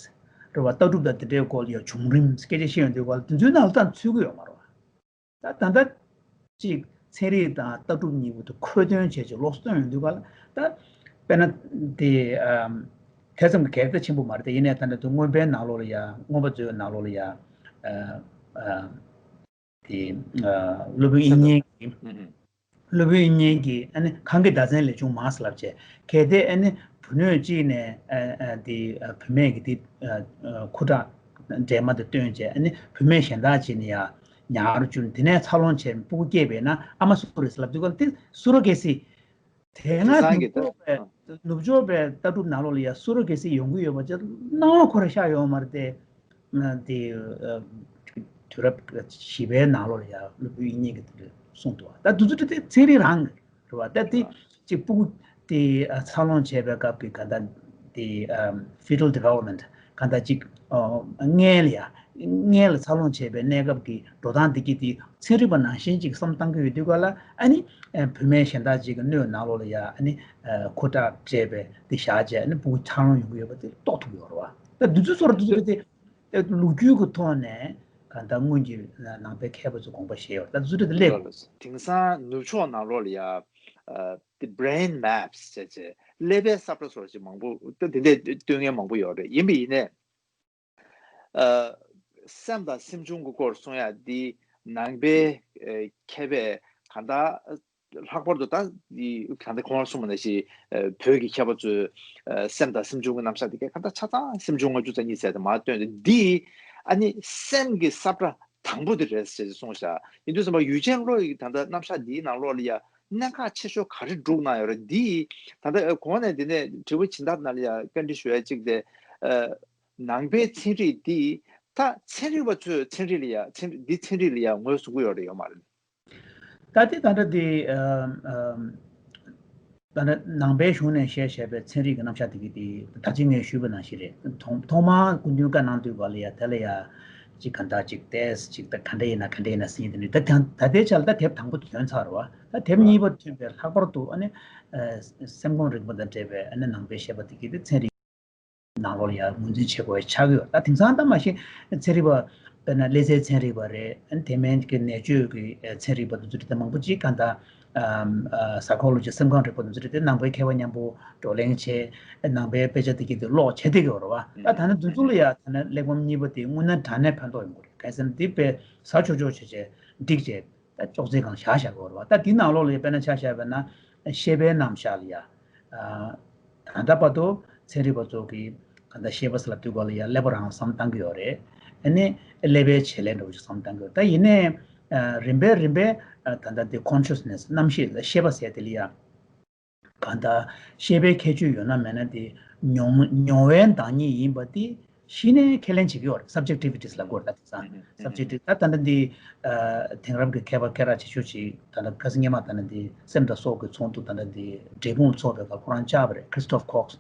རེད་བ། ལྟ་གྲུབ་དང་དེ་འདྲའི་སྐོར་ལ་ཡ་བྱུང་རིམ་སྐད་ཆ་བཤད་ཡོང་དུས་སྐབས་ལ་དེ་ཚོའི་ནང་ལ་ད་ཚུད་ཀྱི་ཡོད་མ་རེད་བ། ད་ད་ལྟ་ཅིག་ཚན་རིག་དང་ལྟ་གྲུབ་གཉིས་པོ་དེ་ཁོལ་སྟོན་བྱས་ཅིག་ལོགས་སུ་བཏོན་ཡོང་དུས་སྐབས་ལ་ད་དཔེར་ན་དེ་ཨམ་དེ་ཙམ་གྱི་གལ་ཆེན་པོ་མ་རེད་དེ། ཡིན་ནའི་ད་ལྟ་དེ་མངོན་པའི་ནང་ལོགས་ལ་ཡ་མངོན་པ་མཛོད་ནང་ལོགས་ལ་ཡ་ཨ་ཨ། དེ་ཨ་སློབ་དཔོན་དབྱིག་གཉེན་གྱིས། ཨུ་ཧུ། སློབ་དཔོན་དབྱིག་གཉེན་གྱིས་ཨ་ནི་གང་གི་བརྡ་མཚོན་ལས་བྱུང་མ་ཟེར་ལབ་བྱས། གལ་ཏེ་ཨ་ནི་བུ་སྣོད་གཅིག་ནས་ཨ་ཨ་དེ་ཨ་བུད་མེད་ཀྱི་དེ་ཨ་ཨ་ཁུ་ཁྲག་འདྲེས་མ་དེ་བཏོན་བྱས་ཨ་ནི་བུད་མེད་གཞན་དག་ཅིག་ནས་ཡང་ཉ་རུ་གྱུར་ནས་དེ་ནས་འཚར་ལོངས་བྱས་ནས་སྤུ་གུ་སྐྱེས་པས་ན་ཨ་མ་སུ་རེད་ཟེར་ལབ་དུས་སྐབས་དེ་སུ་རོ་གེ་སི། དེས་ན་དེང་སང་གི་ནུབ་ཕྱོགས་པའི་ནུབ་ཕྱོགས་པའི་ལྟ་གྲུབ་ནང་ལོགས་ལ་ཡ་སུ་རོ་གེ་སི་ཡོང་གི་ཡོད་པ་ཅིག་སྣང་བ་ཁོ་རང་ཤར་ཡོད་མ་རེད་དེ། ན་དེ་ཨ་དུས་རབས་བཞི་པའི་ནང་ལོགས་ལ་ཡ་སློབ་དཔོན་དབྱིག་གཉེན་གྱིས་དེ་འདྲ་གསུངས་འདུག་ད་དེ་ཚོ་དེ་ཚན་རིག་རང་རེད་བ། ད་དེ་ཅིག་སྤུ་གུ་ དེ་འཚར་ལོངས་བྱས་པའི་སྐབས་ཀྱི་ག་ད་དེ་fetal development ག་ད་ཅིག་མངལ་ལ་ཡ་མངལ་ལ་འཚར་ལོངས་བྱས་པའི་གནས་སྐབས་ཀྱི་འགྲོ་སྟངས་དེ་གྱིས་དེ་ཚན་རིག་པ་ནང་བཞིན་ཅིག་བསམ་བཏང་གི་ཡོད་དུས་ག་ལ་ཨ་ནི་བུད་མེད་གཞན་དག་ཅིག་གི་སྣོད་ནང་ལོགས་ལ་ཡ་ཨ་ནི་ཁུ་ཁྲག་སྤྲད་པའི་དེ་བཞག་བྱས་ཨ་ནི་ཕྲུ་གུ་འཚར་ལོངས་ཡོང་གི་ཡོད་པ་དེ་རྟོགས་ཐུབ་ཡོད་རེད་བ། ད་འདི་ཚོ་ཚོར་འདི་ཚོ་དེ། ལོ་རྒྱུས་ཀྱི་ཐོག་ནས་གང་ལྟར་སྔོན་གྱི་ནང་པའི་མཁས་པ་ཚོས་དགོངས་པ་བཞེས་ཡོད་ད་ཟུར་དུ་སླེབས། དེང་སང་ནུབ་ཕྱོགས་ནང་ལོགས་ལ་ཡ་དེ་brain maps ཟེར་བྱས་ཀླད་པའི་ས་ཁྲ་སོགས་ཅིག་མང་པོ་དེ་འདྲ་སྟོན་མཁན་མང་པོ་ཡོད་རེད། ཡིན་པ་ཡིན་ནས་སེམས་དང་སེམས་བྱུང་གི་སྐོར་གསུང་ཡ་འདི་ནང་པའི་མཁས་པས་གང་ལྟར། ལྷག་པར་དུ་ད་ད་ལྟ་ཁོང་རང་གསུངས་པ་ནང་བཞིན་བོད་ཀྱི་མཁས་པ་ཚོས་སེམས་དང་སེམས་བྱུང་གི་རྣམ་གཞག་དེ་གའི་ག་ད་ཆ་ཚང་སེམས་བྱུང་ལྔ་བཅུ་རྩ་གཉིས་ཟེར་དེ་མར་བཏོན་ཏེ་འདི་ཨ་ནི་སེམས་ཀྱི་ས་བཀྲ་དང་པོ་དེ་རེད་ཟེར་གསུངས་བཞག་ཡིན་དུས་ཙམ་པ་ཡུལ་ཅན་བློ་ཡི་ད་ལྟ་རྣམ་གཞག་འདིའི་ནང་ལོགས་ལ་ཡ་གནད་འགག་ཆེ་ཤོས་ག་རེ་སྒྲུག་གནང་ཡོད་རེད། འདི་ད་ལྟ་གོང་ནས་འདི་ནས་དྲི་བ་སྦྱིན་བདག་ནང་ལ་ཡ་བཀའ་འདྲི་ཞུ་ཡ་གཅིག་དེ་ནང་པའི་ཚན་རིག་འདི་ད་ཚན་རིག་པ་ཚོས་ཚན་རིག་ལ་ཡ་ཚན་འདི་ཚན་རིག་ལ་ཡ་ངོས་བཟུང་གི་ཡོད་རེད་ཡོད་མ་རེད། ད་ལྟའི་ད་ལྟ་དེ་ད་ལྟ་ནང་པའི་གཞུང་ནས་བཤད་བཤད་པའི་ཚན་རིག་གི་རྣམ་གཞག་དེ་གི་དེ་ད་ཅི་ངས་ཞུས་པ་ནང་བཞིན་རེད། ཐོག་ཐོག་མར་སྐུ་མདུན་བཀའ་གནང་དུས་ག་ལ་ཡ་དེ་ལ་ཡ་ཅིག་ག་འདྲ་ཅིག་ཏེས་ཅིག་ད་ག་འདྲ་ཡིན་ན་ག་འདྲ་ཡིན་ན་ཟེར་དེ་ནི་ད་ད་ལྟའི་ཆ་ལ་ད་དེབ་དང་པོ་དེ་ཐོན་ཚར་བ་ད་དེབ་གཉིས་པ་ཐོན་པའི་ལྷག་པར་དུ་ཨ་ནི་སེམས་ཁམས་རིག་པ་དང་འབྲེལ་བའི་ཨ་ནི་ནང་པའི་བཤད་པ་དེ་གི་དེ་ཚན་རིག་ནང་ལོགས་ལ་ཡང་ངོས་འཛིན་བྱེད་དགོས་ཆགས་ཀྱི་ཡོད། ད་དེང་སང་ད་མ་གཞི་ཚན་རིག་པ་དཔེར་ན་ཀླད་རྩའི་ཚན་རིག་པ་རེད། དེ་མིན་གྱི་ནད་བཅོས་ཀྱི་ཚན་རིག་པ་དེ་ཚོ་རེད། དེ་མང་པོ་ཅིག་གང་ལྟར་ཨམ་ཨ་psychology སེམས་ཁམས་རིག་པ་དེ་ཚོ་རེད། དེ་ནང་པའི་མཁས་པ་མཉམ་པོ་བགྲོ་གླེང་བྱས་ནང་པའི་དཔེ་ཆ་དེ་གྱིས་དེ་ཀློག་བྱེད་བསྡད་ཀྱི་ཡོད་རེད་བ། ད་ད་ནི་དེ་ཚོ་ལ་ཡང་ད་ནི་གླེགས་བམ་གཉིས་པ་དེ་དངོས་གནས་དྲང་གནས་ཕན་ཐོགས་ཡོང་གི་རེད། གལ་སྲིད་འདི་དཔེ་ཟ་ཆོག་ཆོག་བྱས་བྱས་འགྲིག་བྱས། ད་ཅོག་ཙེ་སྒང་བཞག་བཞག་དགོས་རེད་བ། ད་འདི་ནང་ལོགས་ལ་དཔེར་ན་ཆ་བཞག་པ་ན་ཤེས་པའི་རྣམ་གཞག་ལ་ཡ། ད་ལྟ་བར་དུ་ཚན་རིག་པ་ཚོ་གིས་གང་ལྟར་ཤེས་པ་ཟེར་ལབ་དུས་སྐབས་ལ་ཡ་ཀླད་པ་རང་བསམ་བཏང་གི་ཡོད་རེད། ཨ་ནི་ཀླད་པའི་བྱེད་ལས་འདྲ་བོ་ཞིག་བསམ་བཏང་གི་ཡོད། ད་ཡིན་ནའི་རིམ་པས་རིམ་པས་ད་ལྟ་འདི་consciousness རྣམ་ཤེས་ཤེས་པ་ཟེར་དེ་ལ་ཡ། གང་ལྟར་ཤེས་པའི་ཁྱད་ཆོས་ཡོད་ན་མེད་ན་དེ་མྱོང་མྱོང་བའི་བདག་ཉིད་ཡིན་པ་དེ་གཞི་ནས་ཁས་ལེན་བྱེད་ཀྱི་ཡོད་རེད། subjectivities ལབ་དགོས་རེད། ད་དེང་སང་subjective ད་ད་ལྟ་འདི་དེང་རབས་ཀྱི་མཁས་པ་སྐད་གྲགས་ཆེ་ཤོས་ཅིག་ད་ལྟ་ཁ་སང་སྔོན་མ་ད་ལྟ་འདི་སེམས་དང་སྲོག་གི་ཚོགས་འདུ་ད་ལྟ་འདི་འབྲས་སྤུངས་ཚོགས་པའི་སྐབས་ཁོ་རང་བཅར་བ་རེད། Christoph Koch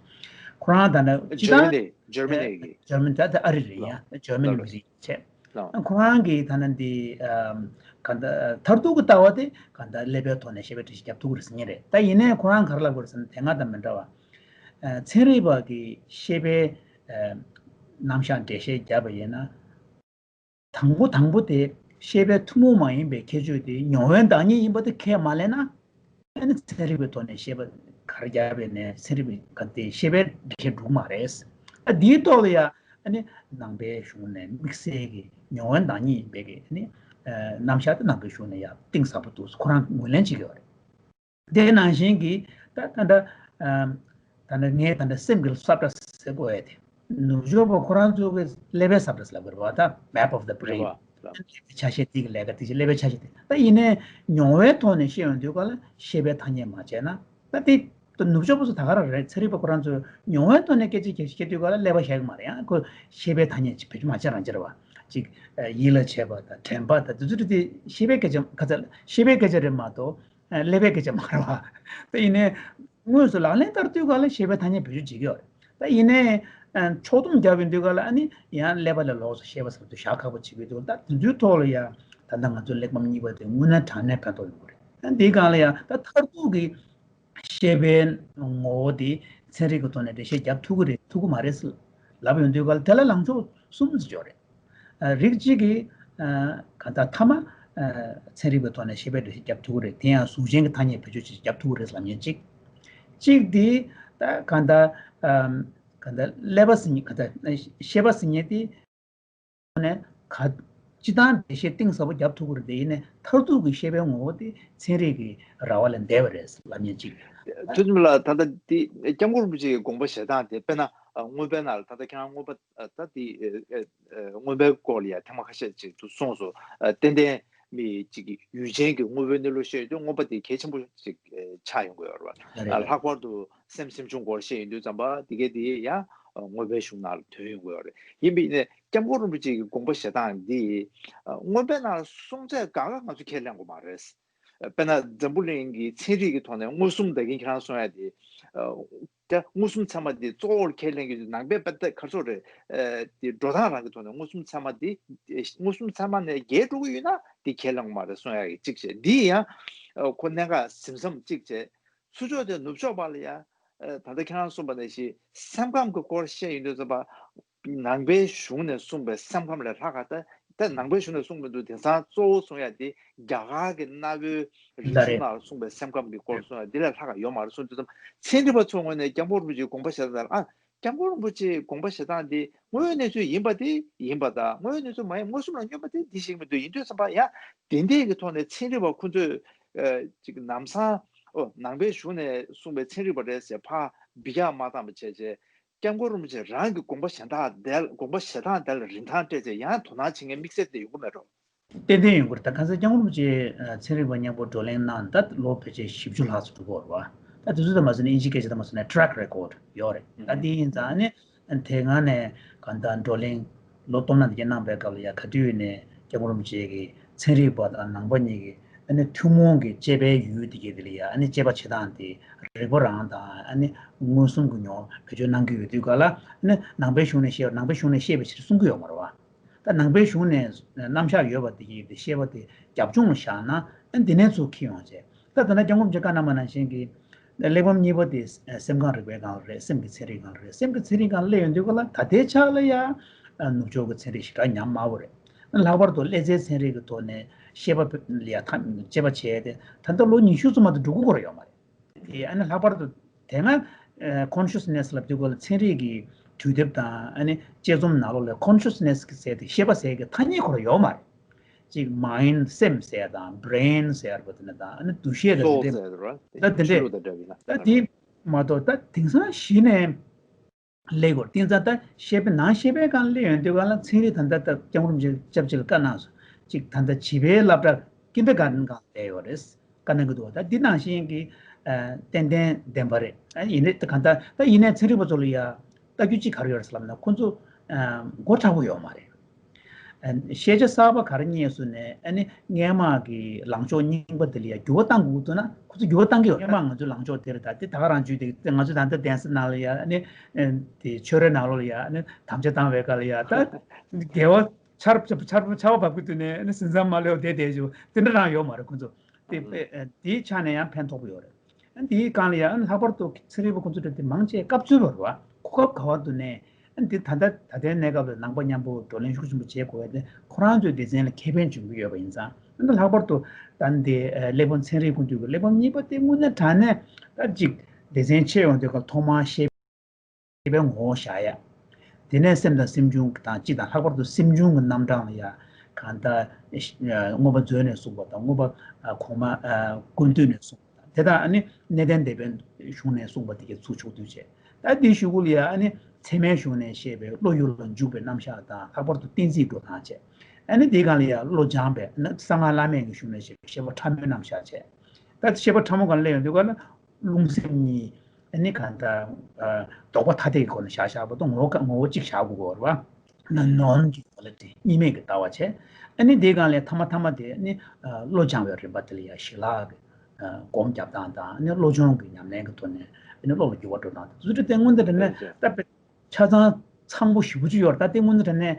ཁོ་རང་ད་ལྟ་སྤྱི་བཏང་Germany Germany གི་Germany ད་ལྟ་ཨ་རི་རེད་ཡ། Germany མི་རིགས་བྱས། ཁོ་རང་གིས་ད་ནི་འདི་ག་ད་མཐར་ཐུག་གི་ལྟ་བ་དེ་ག་ད་ཀླད་པའི་ཐོག་ནས་ཤེས་པའི་འགྲེལ་བཤད་རྒྱབ་ཐུབ་ཀྱི་རེད་ཟེར་མཁན་རེད། ད་ཡིན་ནའི་ཁོ་རང་ག་རེ་ལབ་དགོས་རེད་ཟེར་ན་དེ་སྔ་དང་མི་འདྲ་བ། ཚན་རིག་པ་གིས་ཤེས་པའི་རྣམ་གཞག་འགྲེལ་བཤད་བརྒྱབ་པ་ཡིན་ན། དང་པོ་དང་པོ་དེ་ཤེས་པའི་ཐུན་མོང་མ་ཡིན་པའི་ཁྱད་ཆོས་དེ་མྱོང་བའི་བདག་ཉིད་ཡིན་པ་དེ་ཁས་མ་ལེན་ན། ཨ་ནི་ཚན་རིག་པའི་ཐོག་ནས་བཤད་པ་ག་རེ་རྒྱག་པའི་ནས་ཚན་རིག་པའི་ག་དེ་ཤེས་པའི་འགྲེལ་བཤད་འགྲུབ་མ་རེད། ཨ་དེའི་ཐོག་ལ་ཡ་ཨ་ནི་ནང་པའི་གཞུང་ནས་དམིགས་བསལ་གྱི་མྱོང་བའི་བདག་ཉིད་ཡིན་པའི་གི་ཨ་ནི་རྣམ་གཞག་དེ་ནང་པའི་གཞུང་ནས་ཡ་གཏིང་ཟབ་པོ་འདུག་ཁོ་རང་ངོས་ལེན་བྱེད་ཀྱི་ཡོད་རེད། དེ་ནང་བཞིན་གྱི་ད་ད་ད་ད་ངས་ད་ད་སེམས་ཀྱི་ས་བཀྲ་ཟེར་དགོས་ཡ་དེ། ནུབ་ཕྱོགས་པ་ཁོ་རང་ཚོ་གི་ཀླད་པའི་ས་བཀྲ་ཟེར་ལབ་དགོས་རེད་བ། ད་map of the brain ཀླད་པའི་ཆ་ཤས་དེ་གི་ལས་ཀ་དེ་ཆ་ཀླད་པའི་ཆ་ཤས་དེ་ད་ཡིན་ནའི་མྱོང་བའི་ཐོག་ནས་ཤེས་ཡོང་དུས་ག་ལ་ཤེས་པའི་ཐ་སྙད་མ་བྱས་ན་ད་དེ་ད་ནུབ་ཕྱོགས་པ་ཚོ་ད་ག་རང་རེད། ཚན་རིག་པ་ཁོ་རང་ཚོ་མྱོང་བའི་ཐོག་ནས་སྐད་ཆ་སྐད་ཆ་བཤད་དུས་ག་ལ་ཀླད་པ་བཤད་གི་མ་རེད། ཡང་ཁོ་ཤེས་པའི་ཐ་སྙད་ཅིག་བེད་སྤྱོད་མ་བྱས་རང་བྱས་རེད་བ། ཅིག་ཡིད་ལ་བྱེད་པ་དང་དྲན་པ་དང་དེ་ཚོ་དེ་ཤེས་པའི་སྐད་ཆ་ཁ་ཚ་ཤེས་པའི་སྐད་ཆ་རེད་མ་གཏོགས། ཀླད་པའི་སྐད་ཆ་མ་རེད་བ། ད་ཡིན་ནའི་དངོས་སུ་ལག་ལེན་བསྟར་དུས་ག་ལ་ཤེས་པའི་ཐ་སྙད་བེད་སྤྱོད་བྱེད་ཀྱི་ཡོད་རེད། ད་ཡིན་ནའི་ཕྱོགས་བསྡོམས་རྒྱབ་ཡོང་དུས་ག་ལ་ཨ་ནི་ཡང་ཀླད་པ་ལས་ལོགས་སུ་ཤེས་པ་ཟེར་དུས་བཞག་ཁག་པོ་བྱེད་ཀྱི་འདུག་ད་དེ་ཚོའི་ཐོག་ལ་ཡང་ད་ལྟ་ང་ཚོའི་གླེགས་བམ་གཉིས་པ་དེ་དངོས་གནས་དྲང་གནས་ཕན་ཐོགས་ཡོང་གི་རེད། ད་འདིའི་སྒང་ལ་ཡང་ད་མཐར་ཐུག་གི་ཤེས་པའི་ངོ་བོ་དེ་ཚན་རིག་གི་ཐོག་ནས་འགྲེལ་བཤད་རྒྱབ་ཐུབ་ཀྱི་རེད་ཐུབ་ཀྱི་མ་རེད་ལབ་ཡོང་དུས་ག་ལ་དེ་ལ་ལངས་ཕྱོགས་གསུམ་ཅིག་ཡོད་རེད། རིགས་གཅིག་གིས་གང་ལྟར་མཐའ་མ་ཚན་རིག་པའི་ཐོག་ནས་ཤེས་པའི་འགྲེལ་བཤད་རྒྱབ་ཐུབ་ཀྱི་རེད། དེ་ཡང་གཟུགས་ཅན་གྱི་ཐ་སྙད་བེད་སྤྱོད་ཅིག་རྒྱབ་ཐུབ་ཀྱི་རེད་ལབ་མཁན་གཅིག་གཅིག་དེ་ད་གང་ལྟར་གང་ལྟར་ཀླད་པ་ཟེར་མཁན་གང་ལྟར་ཤེས་པ་ཟེར་མཁན་དེ་ནས་ག་སྤྱི་བཏང་འགྲེལ་བཤད་གཏིང་ཟབ་པོ་རྒྱབ་ཐུབ་ཀྱི་རེད། དེ་ཡིན་ནའི་མཐར་ཐུག་གི་ཤེས་པའི་ངོ་བོ་དེ་ཚན་རིག་གི་ར་བ་ལས་འདས་པ་རེད་ལབ་མཁན་གཅིག་ཐུ་ཙམ་ལ་ད་ལྟ་འདི་སྐྱབས་མགོན་རིན་པོ་ཆེའི་དགོངས་པ་བཞེས་སྟངས་དེ་དཔེར་ན་མངོན་པའི་ནང་ལ་ད་ལྟ་ཁྱེད་རང་མངོན་པ་ད་འདི་མངོན་པའི་སྐོར་ལ་ཡང་ཐེངས་མ་ཁ་ཤས་ཅིག་ཏུ་གསུངས་སོང་། ཏན་ཏན་མི་གཅིག་གིས་ཡུལ་ཅན་གྱི་དངོས་པོའི་གནས་ལུགས་བཤད་ཡོང་དུས་མངོན་པ་དེ་གལ་ཆེན་པོ་ཅིག་ཆགས་ཡོང་གི་ཡོད་རེད་བ། ལྷག་པར་དུ་སེམས་སེམས་བྱུང་སྐོར་བཤད་ཡོང་དུས་ཙམ་པ་དེ་གའི་དེ་ཡང་མངོན་པའི་གཞུང་ནང་ལ་ཐོན་ཡོང་གི་ཡོད་རེད། ཡིན་པ་ཡིན་ནའི་སྐྱབས་མགོན་རིན་པོ་ཆེ་གི་དགོངས་པ་བཞེས་སྟངས་འདི་མངོན་པའི་ནང་ལ་གསུངས་ཚད་གང་ག་ང་ཚོ་ཁས་ལེན་དགོས་མ་རེད། དཔེར་ན་འཛམ་བུ་གླིང་གི་ཚན་རིག་གི་ཐོག་ནས་མངོན་སུམ་ད་གིན་ཁྱེད་རང་གསུང་ཡ་དེ། ད་མངོན་སུམ་ཚད་མ་དེ་གཙོ་བོར་ཁས་ལེན་གྱི་ནང་པའི་པ་ད་ག་རེ་ཟེར་དགོས་རེད། དེ་འགྲོ་སྟངས་རང་གི་ཐོག་ནས་མངོན་སུམ་ཚད་མ་དེ་མངོན་སུམ་ཚད་མ་ནས་བརྒལ་འགྲོ་གི་ཡོད་ན་དེ་ཁས་ལེན་མ་རེད་གསུང་ཡ་གི་གཅིག་བྱས། འདི་ཡང་ཁོ་གནད་འགག་ཟིན་མཚམས་གཅིག་བྱས། ཚུར་ཕྱོགས་དེ་ནུབ་ཕྱོགས་པ་ལ་ཡ། ད་ལྟ་ཁྱེད་རང་གསུངས་པ་ནང་བཞིན་སེམས་ཁམས་ཀྱི་སྐོར་བཤད་ཡོང་དུས་ཙམ་པ། ནང་པའི་གཞུང་ནས་གསུངས་པའི་སེམས་ཁམས་ལས་ལྷག་ག་ད་ད་ནང་པའི་གཞུང་ནས་གསུངས་མི་འདུག་དེང་སང་གཙོ་བོ་གསུང་ཡ་དེ་རྒྱ་གར་གྱི་གནའ་བོའི་རིག་གཞུང་ནང་གསུངས་པའི་སེམས་ཁམས་ཀྱི་སྐོར་གསུང་ཡ་དེ་ལས་ལྷག་ག་ཡོད་མ་རེད་གསུངས་དུས་ཙམ། ཚན་རིག་པ་ཚོའི་ངོས་ནས་སྐྱབས་མགོན་རིན་པོ་ཆེའི་དགོངས་པ་བཞེས་སྟངས་ལ་ཨ། སྐྱབས་མགོན་རིན་པོ་ཆེའི་དགོངས་པ་བཞེས་སྟངས་དེ་དངོས་ཡོད་གནས་ཚུལ་ཡིན་པ་དེ་ཡིན་པ་དང་། དངོས་ཡོད་གནས་ཚུལ་མ་ཡིན་མངོན་སུམ་ལ་སྙོན་པ་དེ་འདི་ཞིག་མི་འདུག་ཡིན་དུས་ཙམ་པ་ཡང་དེ་འདྲས་ཀྱི་ཐོག་ནས་ཚན་རིག་པ་ཁོ་ཚོས་ཨ་ཅིག་ལམ་སང་ཨོ་ནང་པའི་གཞུང་ནས་གསུངས་པའི་ཚན་རིག་པ་རེད་ཟེར་ཕར་འབུད་རྒྱག་མ་བཏང་བ་བྱས་བྱས། སྐྱབས་མགོན་རིན་པོ་ཆེ་རང་གི་དགོངས་པ་བཞེས་སྟངས་དེ་དགོངས་པ་བཞེས་སྟངས་དེ་ལ་རིན་ཐང་སྤྲད་བྱས་ཡང་དོ་སྣང་བྱེད་མཁན་དམིགས་བསལ་དེ་ཡོང་གི་མེད་འགྲོ། ཏན་ཏན་ཡོང་གི་རེད། ད་གང་ཟེར་སྐྱབས་མགོན་རིན་པོ་ཆེ་ཚན་རིག་པ་མཉམ་པོ་བགྲོ་གླེང་གནང་ད་ལོ་ཕལ་ཆེར་བཞི་བཅུ་ལྷག་ཙམ་འགྲོ་གི་ཡོད་རེད་བ། ད་དེ་ཚོ་ད་མ་ཟེར་ན་ཨིན་ཇི་སྐད་ཆ་ད་མ་ཟེར་ན་track record ཡོད་རེད། ད་དེ་ཡིན་ཙང་ཨ་ནི་དེ་སྔ་ནས་གང་ལྟར་བགྲོ་གླེང་ལོ་སྟོང་ནང་དེ་གའི་གནང་པའི་སྐབས་ལ་ཡ་ག་དུས་ནས་སྐྱབས་མགོན་རིན་པོ་ཆེ་གིས་ཚན་རིག་པ་དང་ནང་པ་གཉིས་ཀྱི་ཨ་ནི་ཐུན་མོང་གི་དཔྱད་པའི་ཡུལ་དེ་གའི་དེ་ལ་ཡ་ཨ་ནི་དཔྱད་པ་བྱེད་སྟངས་དེ་རིག་པ་རང་དང་ཨ་ནི་མངོན་སུམ་གྱི་ཉོ་བེད་སྤྱོད་གནང་གི་ཡོད་དུས་ག་ལ་ཨ་ནི་ནང་པའི་གཞུང་ནས་བཤད་ནང་པའི་གཞུང་ནས་བཤད་པའི་ཕྱིར་གསུང་གི་ཡོད་མ་རེད་བ། ད་ནང་པའི་གཞུང་ནས་རྣམ་གཞག་ཡོད་པ་དེ་ཡིན་ཏེ་བཤད་པ་དེ་རྒྱབ་ལྗོངས་ལ་བཞག་ན་ཨ་འདི་ནས་ཚུར་འཁྱེར་ཡོང་བྱས། ད་ད་ལྟ་སྐྱབས་མགོན་རིན་པོ་ཆེ་བཀའ་གནང་བ་ནང་བཞིན་གྱི་གླེགས་བམ་གཉིས་པ་དེ་སེམས་ཁམས་རིག་པའི་སྒང་ལ་རེད། སེམས་ཀྱི་ཚན་རིག་སྒང་ལ་རེད། སེམས་ཀྱི་ཚན་རིག་སྒང་ལ་སླེབས་ཡོང་དུས་ག་ལ་ད་ལྟའི་ཆ་ལ་ཡ་ནུབ་ཕྱོགས་ཀྱི་ཚན་རིག་ཞེ་དྲག་ཉམས་དམའ་བོ་རེད། ལྷག་པར་དུ་ཀླད་རྩའི་ཚན་རིག་གི་ཐོག་ནས་དཔྱད་པ་ལ་ཡ་ཐ་དཔྱད་པ་བྱས་ཏེ་ད་ལྟ་ལོ་ཉི་ཤུ་ཙམ་མ་གཏོགས་འགྲོ་གི་ཡོད་མ་རེད། དེ་ཨ་ནི་ལྷག་པར་དུ་དེ་སྔ་ཨ་consciousness ལབ་དུས་སྐབས་ལ་ཚན་རིག་གི་དུས་དེབ་དང་ཨ་ནི་དཔྱད་རྩོམ་ནང་ལོགས་ལ་consciousness གི་ཟེར་དེ་ཤེས་པ་ཟེར་གི་ཐ་སྙད་ཁོ་རང་ཡོད་མ་རེད། ཅིག་mind སེམས་ཟེར་དང་brain ཟེར་བ་དེ་ནས་དང་ཨ་ནི་འདུ་ཤེས་དང་soul དེ་འདྲ་ཟེར་ར་ད་དེ་འདྲས་ད་དེ་མ་གཏོགས་ད་དེང་སང་གཞི་ནས་ལས་སྐོར་བསྟན་རྩ་ད་ཤེས་པའི་ནང་ཤེས་པའི་སྒང་སླེབས་ཡོང་དུས་སྒང་ལ་ཚན་རིག་ད་ལྟ་ད་སྐྱབས་མགོན་རིན་པོ་ཆེ་སྐྱབས་རྗེ་ལ་བཀའ་གནང་སོང་། ཅིག་ད་ལྟ་བྱིས་པའི་སློབ་གྲྭ་ཀིན་ཌར་གྷར་ཊན་སྒང་སླེབས་ཡོད་རེད། བཀའ་གནང་གི་འདུག་ད་འདི་ནང་བཞིན་གྱི་ཨ་ཏན་ཏན་བདེན་པ་རེད། ཨ་ཡིན་རེད་ད་གང་ལྟར་ད་ཡིན་ནའི་ཚན་རིག་པ་ཚོ་ལ་ཡ་ལྟ་རྒྱུ་ཅིག་ག་རེ་ཡོད་རེད་ཟེར་ལབ་ན་ཁོ་ཚོ་ཨ་མགོ་མཁྲེགས་པོ་ཡོད་མ་རེད། ཤེས་བྱ་གསར་པ་ག་རེ་རྙེད་སོང་ནས་ཨ་ནི་སྔས་མ་གི་ལངས་ཕྱོགས་རྙིང་པ་དེ་ལ་ཡང་འགྱུར་བ་གཏང་དགོས་འདུག་ན་ཁོ་ཚོ་འགྱུར་བ་གཏང་གི་ཡོད། སྔས་མ་ང་ཚོའི་ལངས་ཕྱོགས་དེ་རེད། ད་དེ་ད་ག་རང་བརྗོད་དེ་ང་ཚོ་ད་ལྟ་གདན་ས་ནང་ལ་ཡ་ཨ་ནི་དེ་ཆོས་རའི་ནང་ལོགས་ལ་ཡ་ཨ་ནི་དམ་བཅའ་བཏང་བའི་སྐབས་ལ་ཡ་ད་དགེ་བ་ཆར་ཆར་ཆར་པ་བབས་ཀྱི་དུས་ནས་ཨ་ནི་ཟིན་མཚམས་མ་སླེབས་བསྡད་བསྡད་བཞུགས་དེ་འདྲ་རང་ཡོད་མ་རེད། ཁོ་ཚོ་དེ་དེའི་ཆ་ནས་ཡང་ཕན་ཐོགས་པོ་ཡོད་རེད། ཨ་ནི་དེའི་སྒང་ལ་ཡ་ཨ་ནི་ལྷག་པར་དུ་ཚན་རིག་པ་ཁོ་ཚོ་འདྲ་དེ་མང་ཆེ་སྐབས་འཚོལ་བ་རེད་བ། གོ་སྐབས་ག་བར་དུ་ནས། ཨ་ནི་འདི་ད་ལྟ་ད་ལྟའི་གནས་སྐབས་ལ་ནང་པ་མཉམ་པོ་བགྲོ་གླེང་ཤུགས་ཆེན་པོ་བྱེད་དགོས་པ་དེ་ཁོ་རང་ཚོའི་སྡེ་ཚན་ལ་ཁེ་ཕན་འབྱུང་གི་ཡོད་པ་ཡིན་ཙང་། ཨ་ནི་ལྷག་པར་དུ་ད་འདི་གླེགས་བམ་ཚན་རིག་ཁུངས་འདུས་ཀྱི་གླེགས་བམ་གཉིས་པ་དེ་དངོས་གནས་དྲང་གནས་ད་ཅིག་སྡེ་ཚན་ཕྱེ་ཡོང་དུས་ཀ་ཐོག་མར་ཤེས་པའི་ངོ་བོ་བཞག་ཡ། དེ་ནས་སེམས་དང་སེམས་བྱུང་དང་སྤྱི་དང་ལྷག་པར་དུ་སེམས་བྱུང་གི་རྣམ་གྲངས་ལ་ཡ་གང་ལྟར་མངོན་པ་མཛོད་ནས་གསུངས་པ་དང་མངོན་པ་གོང་མ་ཀུན་བཏུས་ནས་གསུངས་པ་དང་དེ་དག་ཨ་ནི་གནས་བརྟན་སྡེ་པའི་གཞུང་ནས་གསུངས་པ་དེ་གའི་ཚུར་ཕྱོགས་བསྡུས་བྱས། ད་འདི་གཞུག་གུ་ལ་ཡ་ཨ་ནི་ཚད་མའི་གཞུང་ནས་བཤད་པའི་བློ་ཡུལ་ལ་འཇུག་པའི་རྣམ་གཞག་དང་ལྷག་པར་དུ་གཏན་ཚིགས་འགྲོ་སྟངས་བྱས། ཨ་ནི་འདིའི་སྒང་ལ་ཡ་བློ་སྦྱངས་པའི་ཨ་ནི་གསང་སྔགས་བླ་མེད་ཀྱི་གཞུང་ནས་བཤད་པའི་བཤད་པ་ཕྲ་མོའི་རྣམ་གཞག་བྱས། ད་བཤད་པ་ཕྲ་མོ་སྒང་ལ་སླེབས་ཡོང་དུས་ག་ལ་རླུང་སེམས་གཉིས་ཨ་ནི་གང་ལྟར་ལྡོག་པ་ཐ་དད་ཀྱི་སྒོ་ནས་བཞག་བཞག་པ་དང་ངོ་བོ་ངོ་བོ་གཅིག་བཞག་དགོས་ཀྱི་ཡོད་རེད་བ། ན་ནོན་གྱི་ཀོ་ལི་ཊི་གཉིས་མེད་ཀྱི་ལྟ་བ་བྱས། ཨ་ནི་འདིའི་སྒང་ལ་ཐ་མ་ཐ་མ་དེ་ཨ་ནི་བློ་སྦྱང་བའི་རིམ་པ་དེ་ལ་ཡ་ཞི་ལྷག་གི་སྒོམ་རྒྱབ་སྟངས་དང་ཨ་ནི་བློ་སྦྱོང་གི་ཉམས་ལེན་གྱི་ཐོག་ནས་ཨ་ནི་བློ་ལ་འགྱུར་བ་འགྲོ་སྟངས་དེ་ཚོ་དེ་དངོས་གནས་དྲང་གནས་ད་དཔེ་ཆ་ཚང་ཚང་པོ་ཞེ་པོ་ཅིག་ཡོད་རེད། ད་དེ་དངོས་གནས་དྲང་གནས་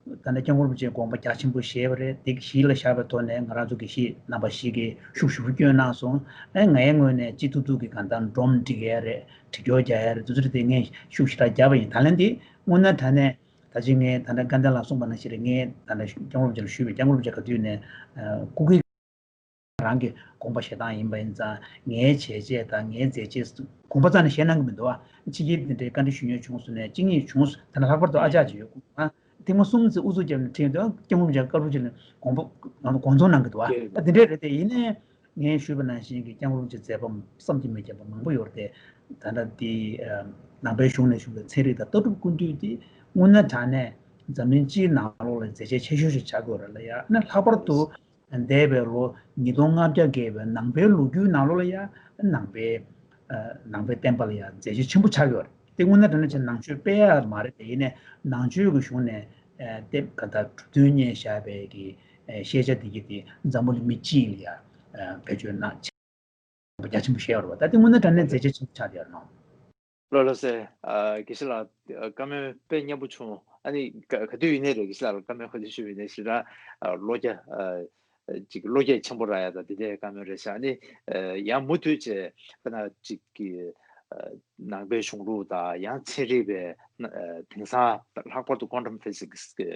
ད་ལྟ་སྐྱབས་མགོན་རིན་པོ་ཆེའི་དགོངས་པ་རྒྱ་ཆེན་པོ་བཞེས་པ་རེད། དེ་གཞི་ལ་བཞག་པའི་ཐོག་ནས་ང་རང་ཚོ་དགེ་བཤེས་རྣམ་པ་ཞིག་གིས་ཤུགས་ཞེ་པོ་བསྐྱོན་གནང་སོང་། ཨ་ངའི་ངོས་ནས་ཅི་ཐུབ་ཐུབ་ཀྱིས་གང་ལྟར་སྒྲོམ་སྒྲིག་ཡས་རེད། འདྲི་སྐྱོར་རྒྱག་ཡ་རེད། དེ་ཚོ་རེད་དེ་ངས་ཤུགས་ཞེ་དྲག་བརྒྱབ་པ་ཡིན། ད་ལན་འདི་དངོས་གནས་དྲང་གནས་ད་ཅི་ངས་ད་ལྟ་སྐལ་ལྡན་ལགས་གསུངས་པ་ནང་བཞིན་རེད། ངས་ད་ལྟ་སྐྱབས་མགོན་རིན་པོ་ཆེ་ལ་ཞུས་པའི་སྐྱབས་མགོན་རིན་པོ་ཆེ་ག་དུས་ནས་སྐུ་སྒེར་རང་གི་དགོངས་པ་བཞེས་སྟངས་ཡིན་པ་ཡིན་ཙང་ངའི་བྱས་རྗེས་དང་ངའི་མཛད་རྗེས་དགོངས་པ་རྩ་ནས་བཞེས་གནང་གི་མི་འདུག་བ། ཕྱི་རྒྱལ་དེ་འདྲའི་བཀའ་འདྲི་ཞུ་མྱོང་བྱུང་སོང་ནས་གཅིག་གཉིས་བྱུང་སོང་། ད་ལྟ་ལྷག་པར་དུ་ཨ་ཅག་ཅིག་ཡོད་ཁུངས་ང་ཐེངས་མ་གསུམ་ཙམ་ཨུ་ཚུགས་བརྒྱབ་ནས་ཁྲིད་འདུག་སྐྱབས་མགོན་རིན་པོ་ཆེ་སྐུ་ཞབས་རིན་པོ་ཆེ་ནས་དགོངས་པ་དགོངས་ཚོམས་གནང་གི་འདུག་བ། ད་དེ་འདྲའི་རེད་དེ་ཡིན་ནའི། ངས་ཞུས་པ་ནང་བཞིན་གྱི་སྐྱབས་མགོན་རིན་པོ་ཆེའི་མཛད་པ་བསམ་གྱིས་མི་ཁྱབ་པ་མང་པོ་ཡོད་རེད་དེ། ད་ལྟ་འདི་ནང་པའི་གཞུང་ནས་ཞུགས་པའི་ཚན་རིག་དང་ལྟ་གྲུབ་ཀུན་བཏུས་འདི་དངོས་གནས་དྲང་གནས་འཛམ་གླིང་སྤྱིའི་ནང་ལོགས་ལ་མཛད་རྗེས་ཆེ་ཤོས་ཤིག་ཆགས་ཀྱི་ཡོད་རེད་ལ་ཡ། ཨ་ནི་ལྷག་པར་དུ་འདས་པའི་ལོ་ཉིས་སྟོང་ལྔ་བརྒྱ་བརྒལ་བའི་ནང་པའི་ལོ་རྒྱུས་ནང་ལོགས་ལ་ཡ་ནང་པའི་ནང་པའི་བསྟན་པ་ལ་ཡ་མཛད་རྗེས་ཆེན་པོ་ཆགས་ཀྱི་ཡོད་རེད། དེ་དངོས་གནས་དྲང་གནས་ཆེ་ནང་ཆོས་སྤེལ་ཡ་མ་རེད་དེ་ཡིན་ནའི་ནང་ཆོས་ཀྱི་གཞུང་ནས་ཨ་དེབ་ག་ད་གྲུབ་དོན་རྙེད་བཞག་པའི་གི་ཨ་ཤེས་བྱ་དེ་གི་དེ་འཛམ་བུ་གླིང་མི་སྤྱི་ལ་ཡ་ བེད་སྤྱོད་གནང་བྱས་རྒྱ་ཆེན་པོ་བཤད་ཡོད་རེད་བ། ད་དེ་དངོས་གནས་དྲང་གནས་མཛད་རྗེས་ཆེན་པོ་ཆགས་བསྡད་ཡོད་རེད་ལགས། ལགས་ལགས་སེ། ཨ། དགེ་བཤེས་ལགས། ཨ། བཀའ་མོལ་དཔེ་སྙན་པོ་བྱུང་། ཨ་ནི་ག་ག་དུས་ཡིན་ནའི་རེད། དགེ་བཤེས་ལགས་ལ་བཀའ་མོལ་ག་དུས་ཞུས་ཡིན་ནའི་ཞེ་དྲག་ཨ། བློ་རྒྱ། ཨ། ཅིག་བློ་རྒྱ་ཆེན་པོ་རག་ཡ་ད་དེ་འདྲའི་བཀའ་མོལ་རེད་ཤག་ཨ་ནི་ཨ། ཡང་མུ་མཐུད་བྱས་དཔེར་ན་ཅིག་གི་ཨ། ནང་པའི་གཞུང་ལུགས་དང་ཡང་ཚན་རིག་པའི་ཨ། དེང་སང་ལྷག་པར་དུ་ཀོན་ཊམ་ཕི་སིག་སི་གི་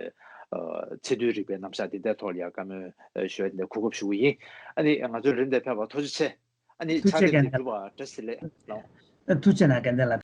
ཨ། ཚད་རྡུལ་རིག་པའི་རྣམ་གཞག་དེ་འདྲའི་ཐོག་ལ་ཡང་བཀའ་མོལ་ཨ། ཞུ་ཡ་དེ་འདྲ་གོ་སྐབས་ཞུ་གི་ཡིན། ཨ་ནི་ང་ཚོའི་རིམ་དེ་ཕེབས་པར་ཐུགས་རྗེ་ཆེ། ཨ་ནི་ཕྱག་ལས་དེ་སྒྲུབ་པར་བཀྲ་ཤིས་བདེ་ལེགས་ལགས། ཐུགས་རྗེ་གནང་། དགེ་འདུན་ལགས།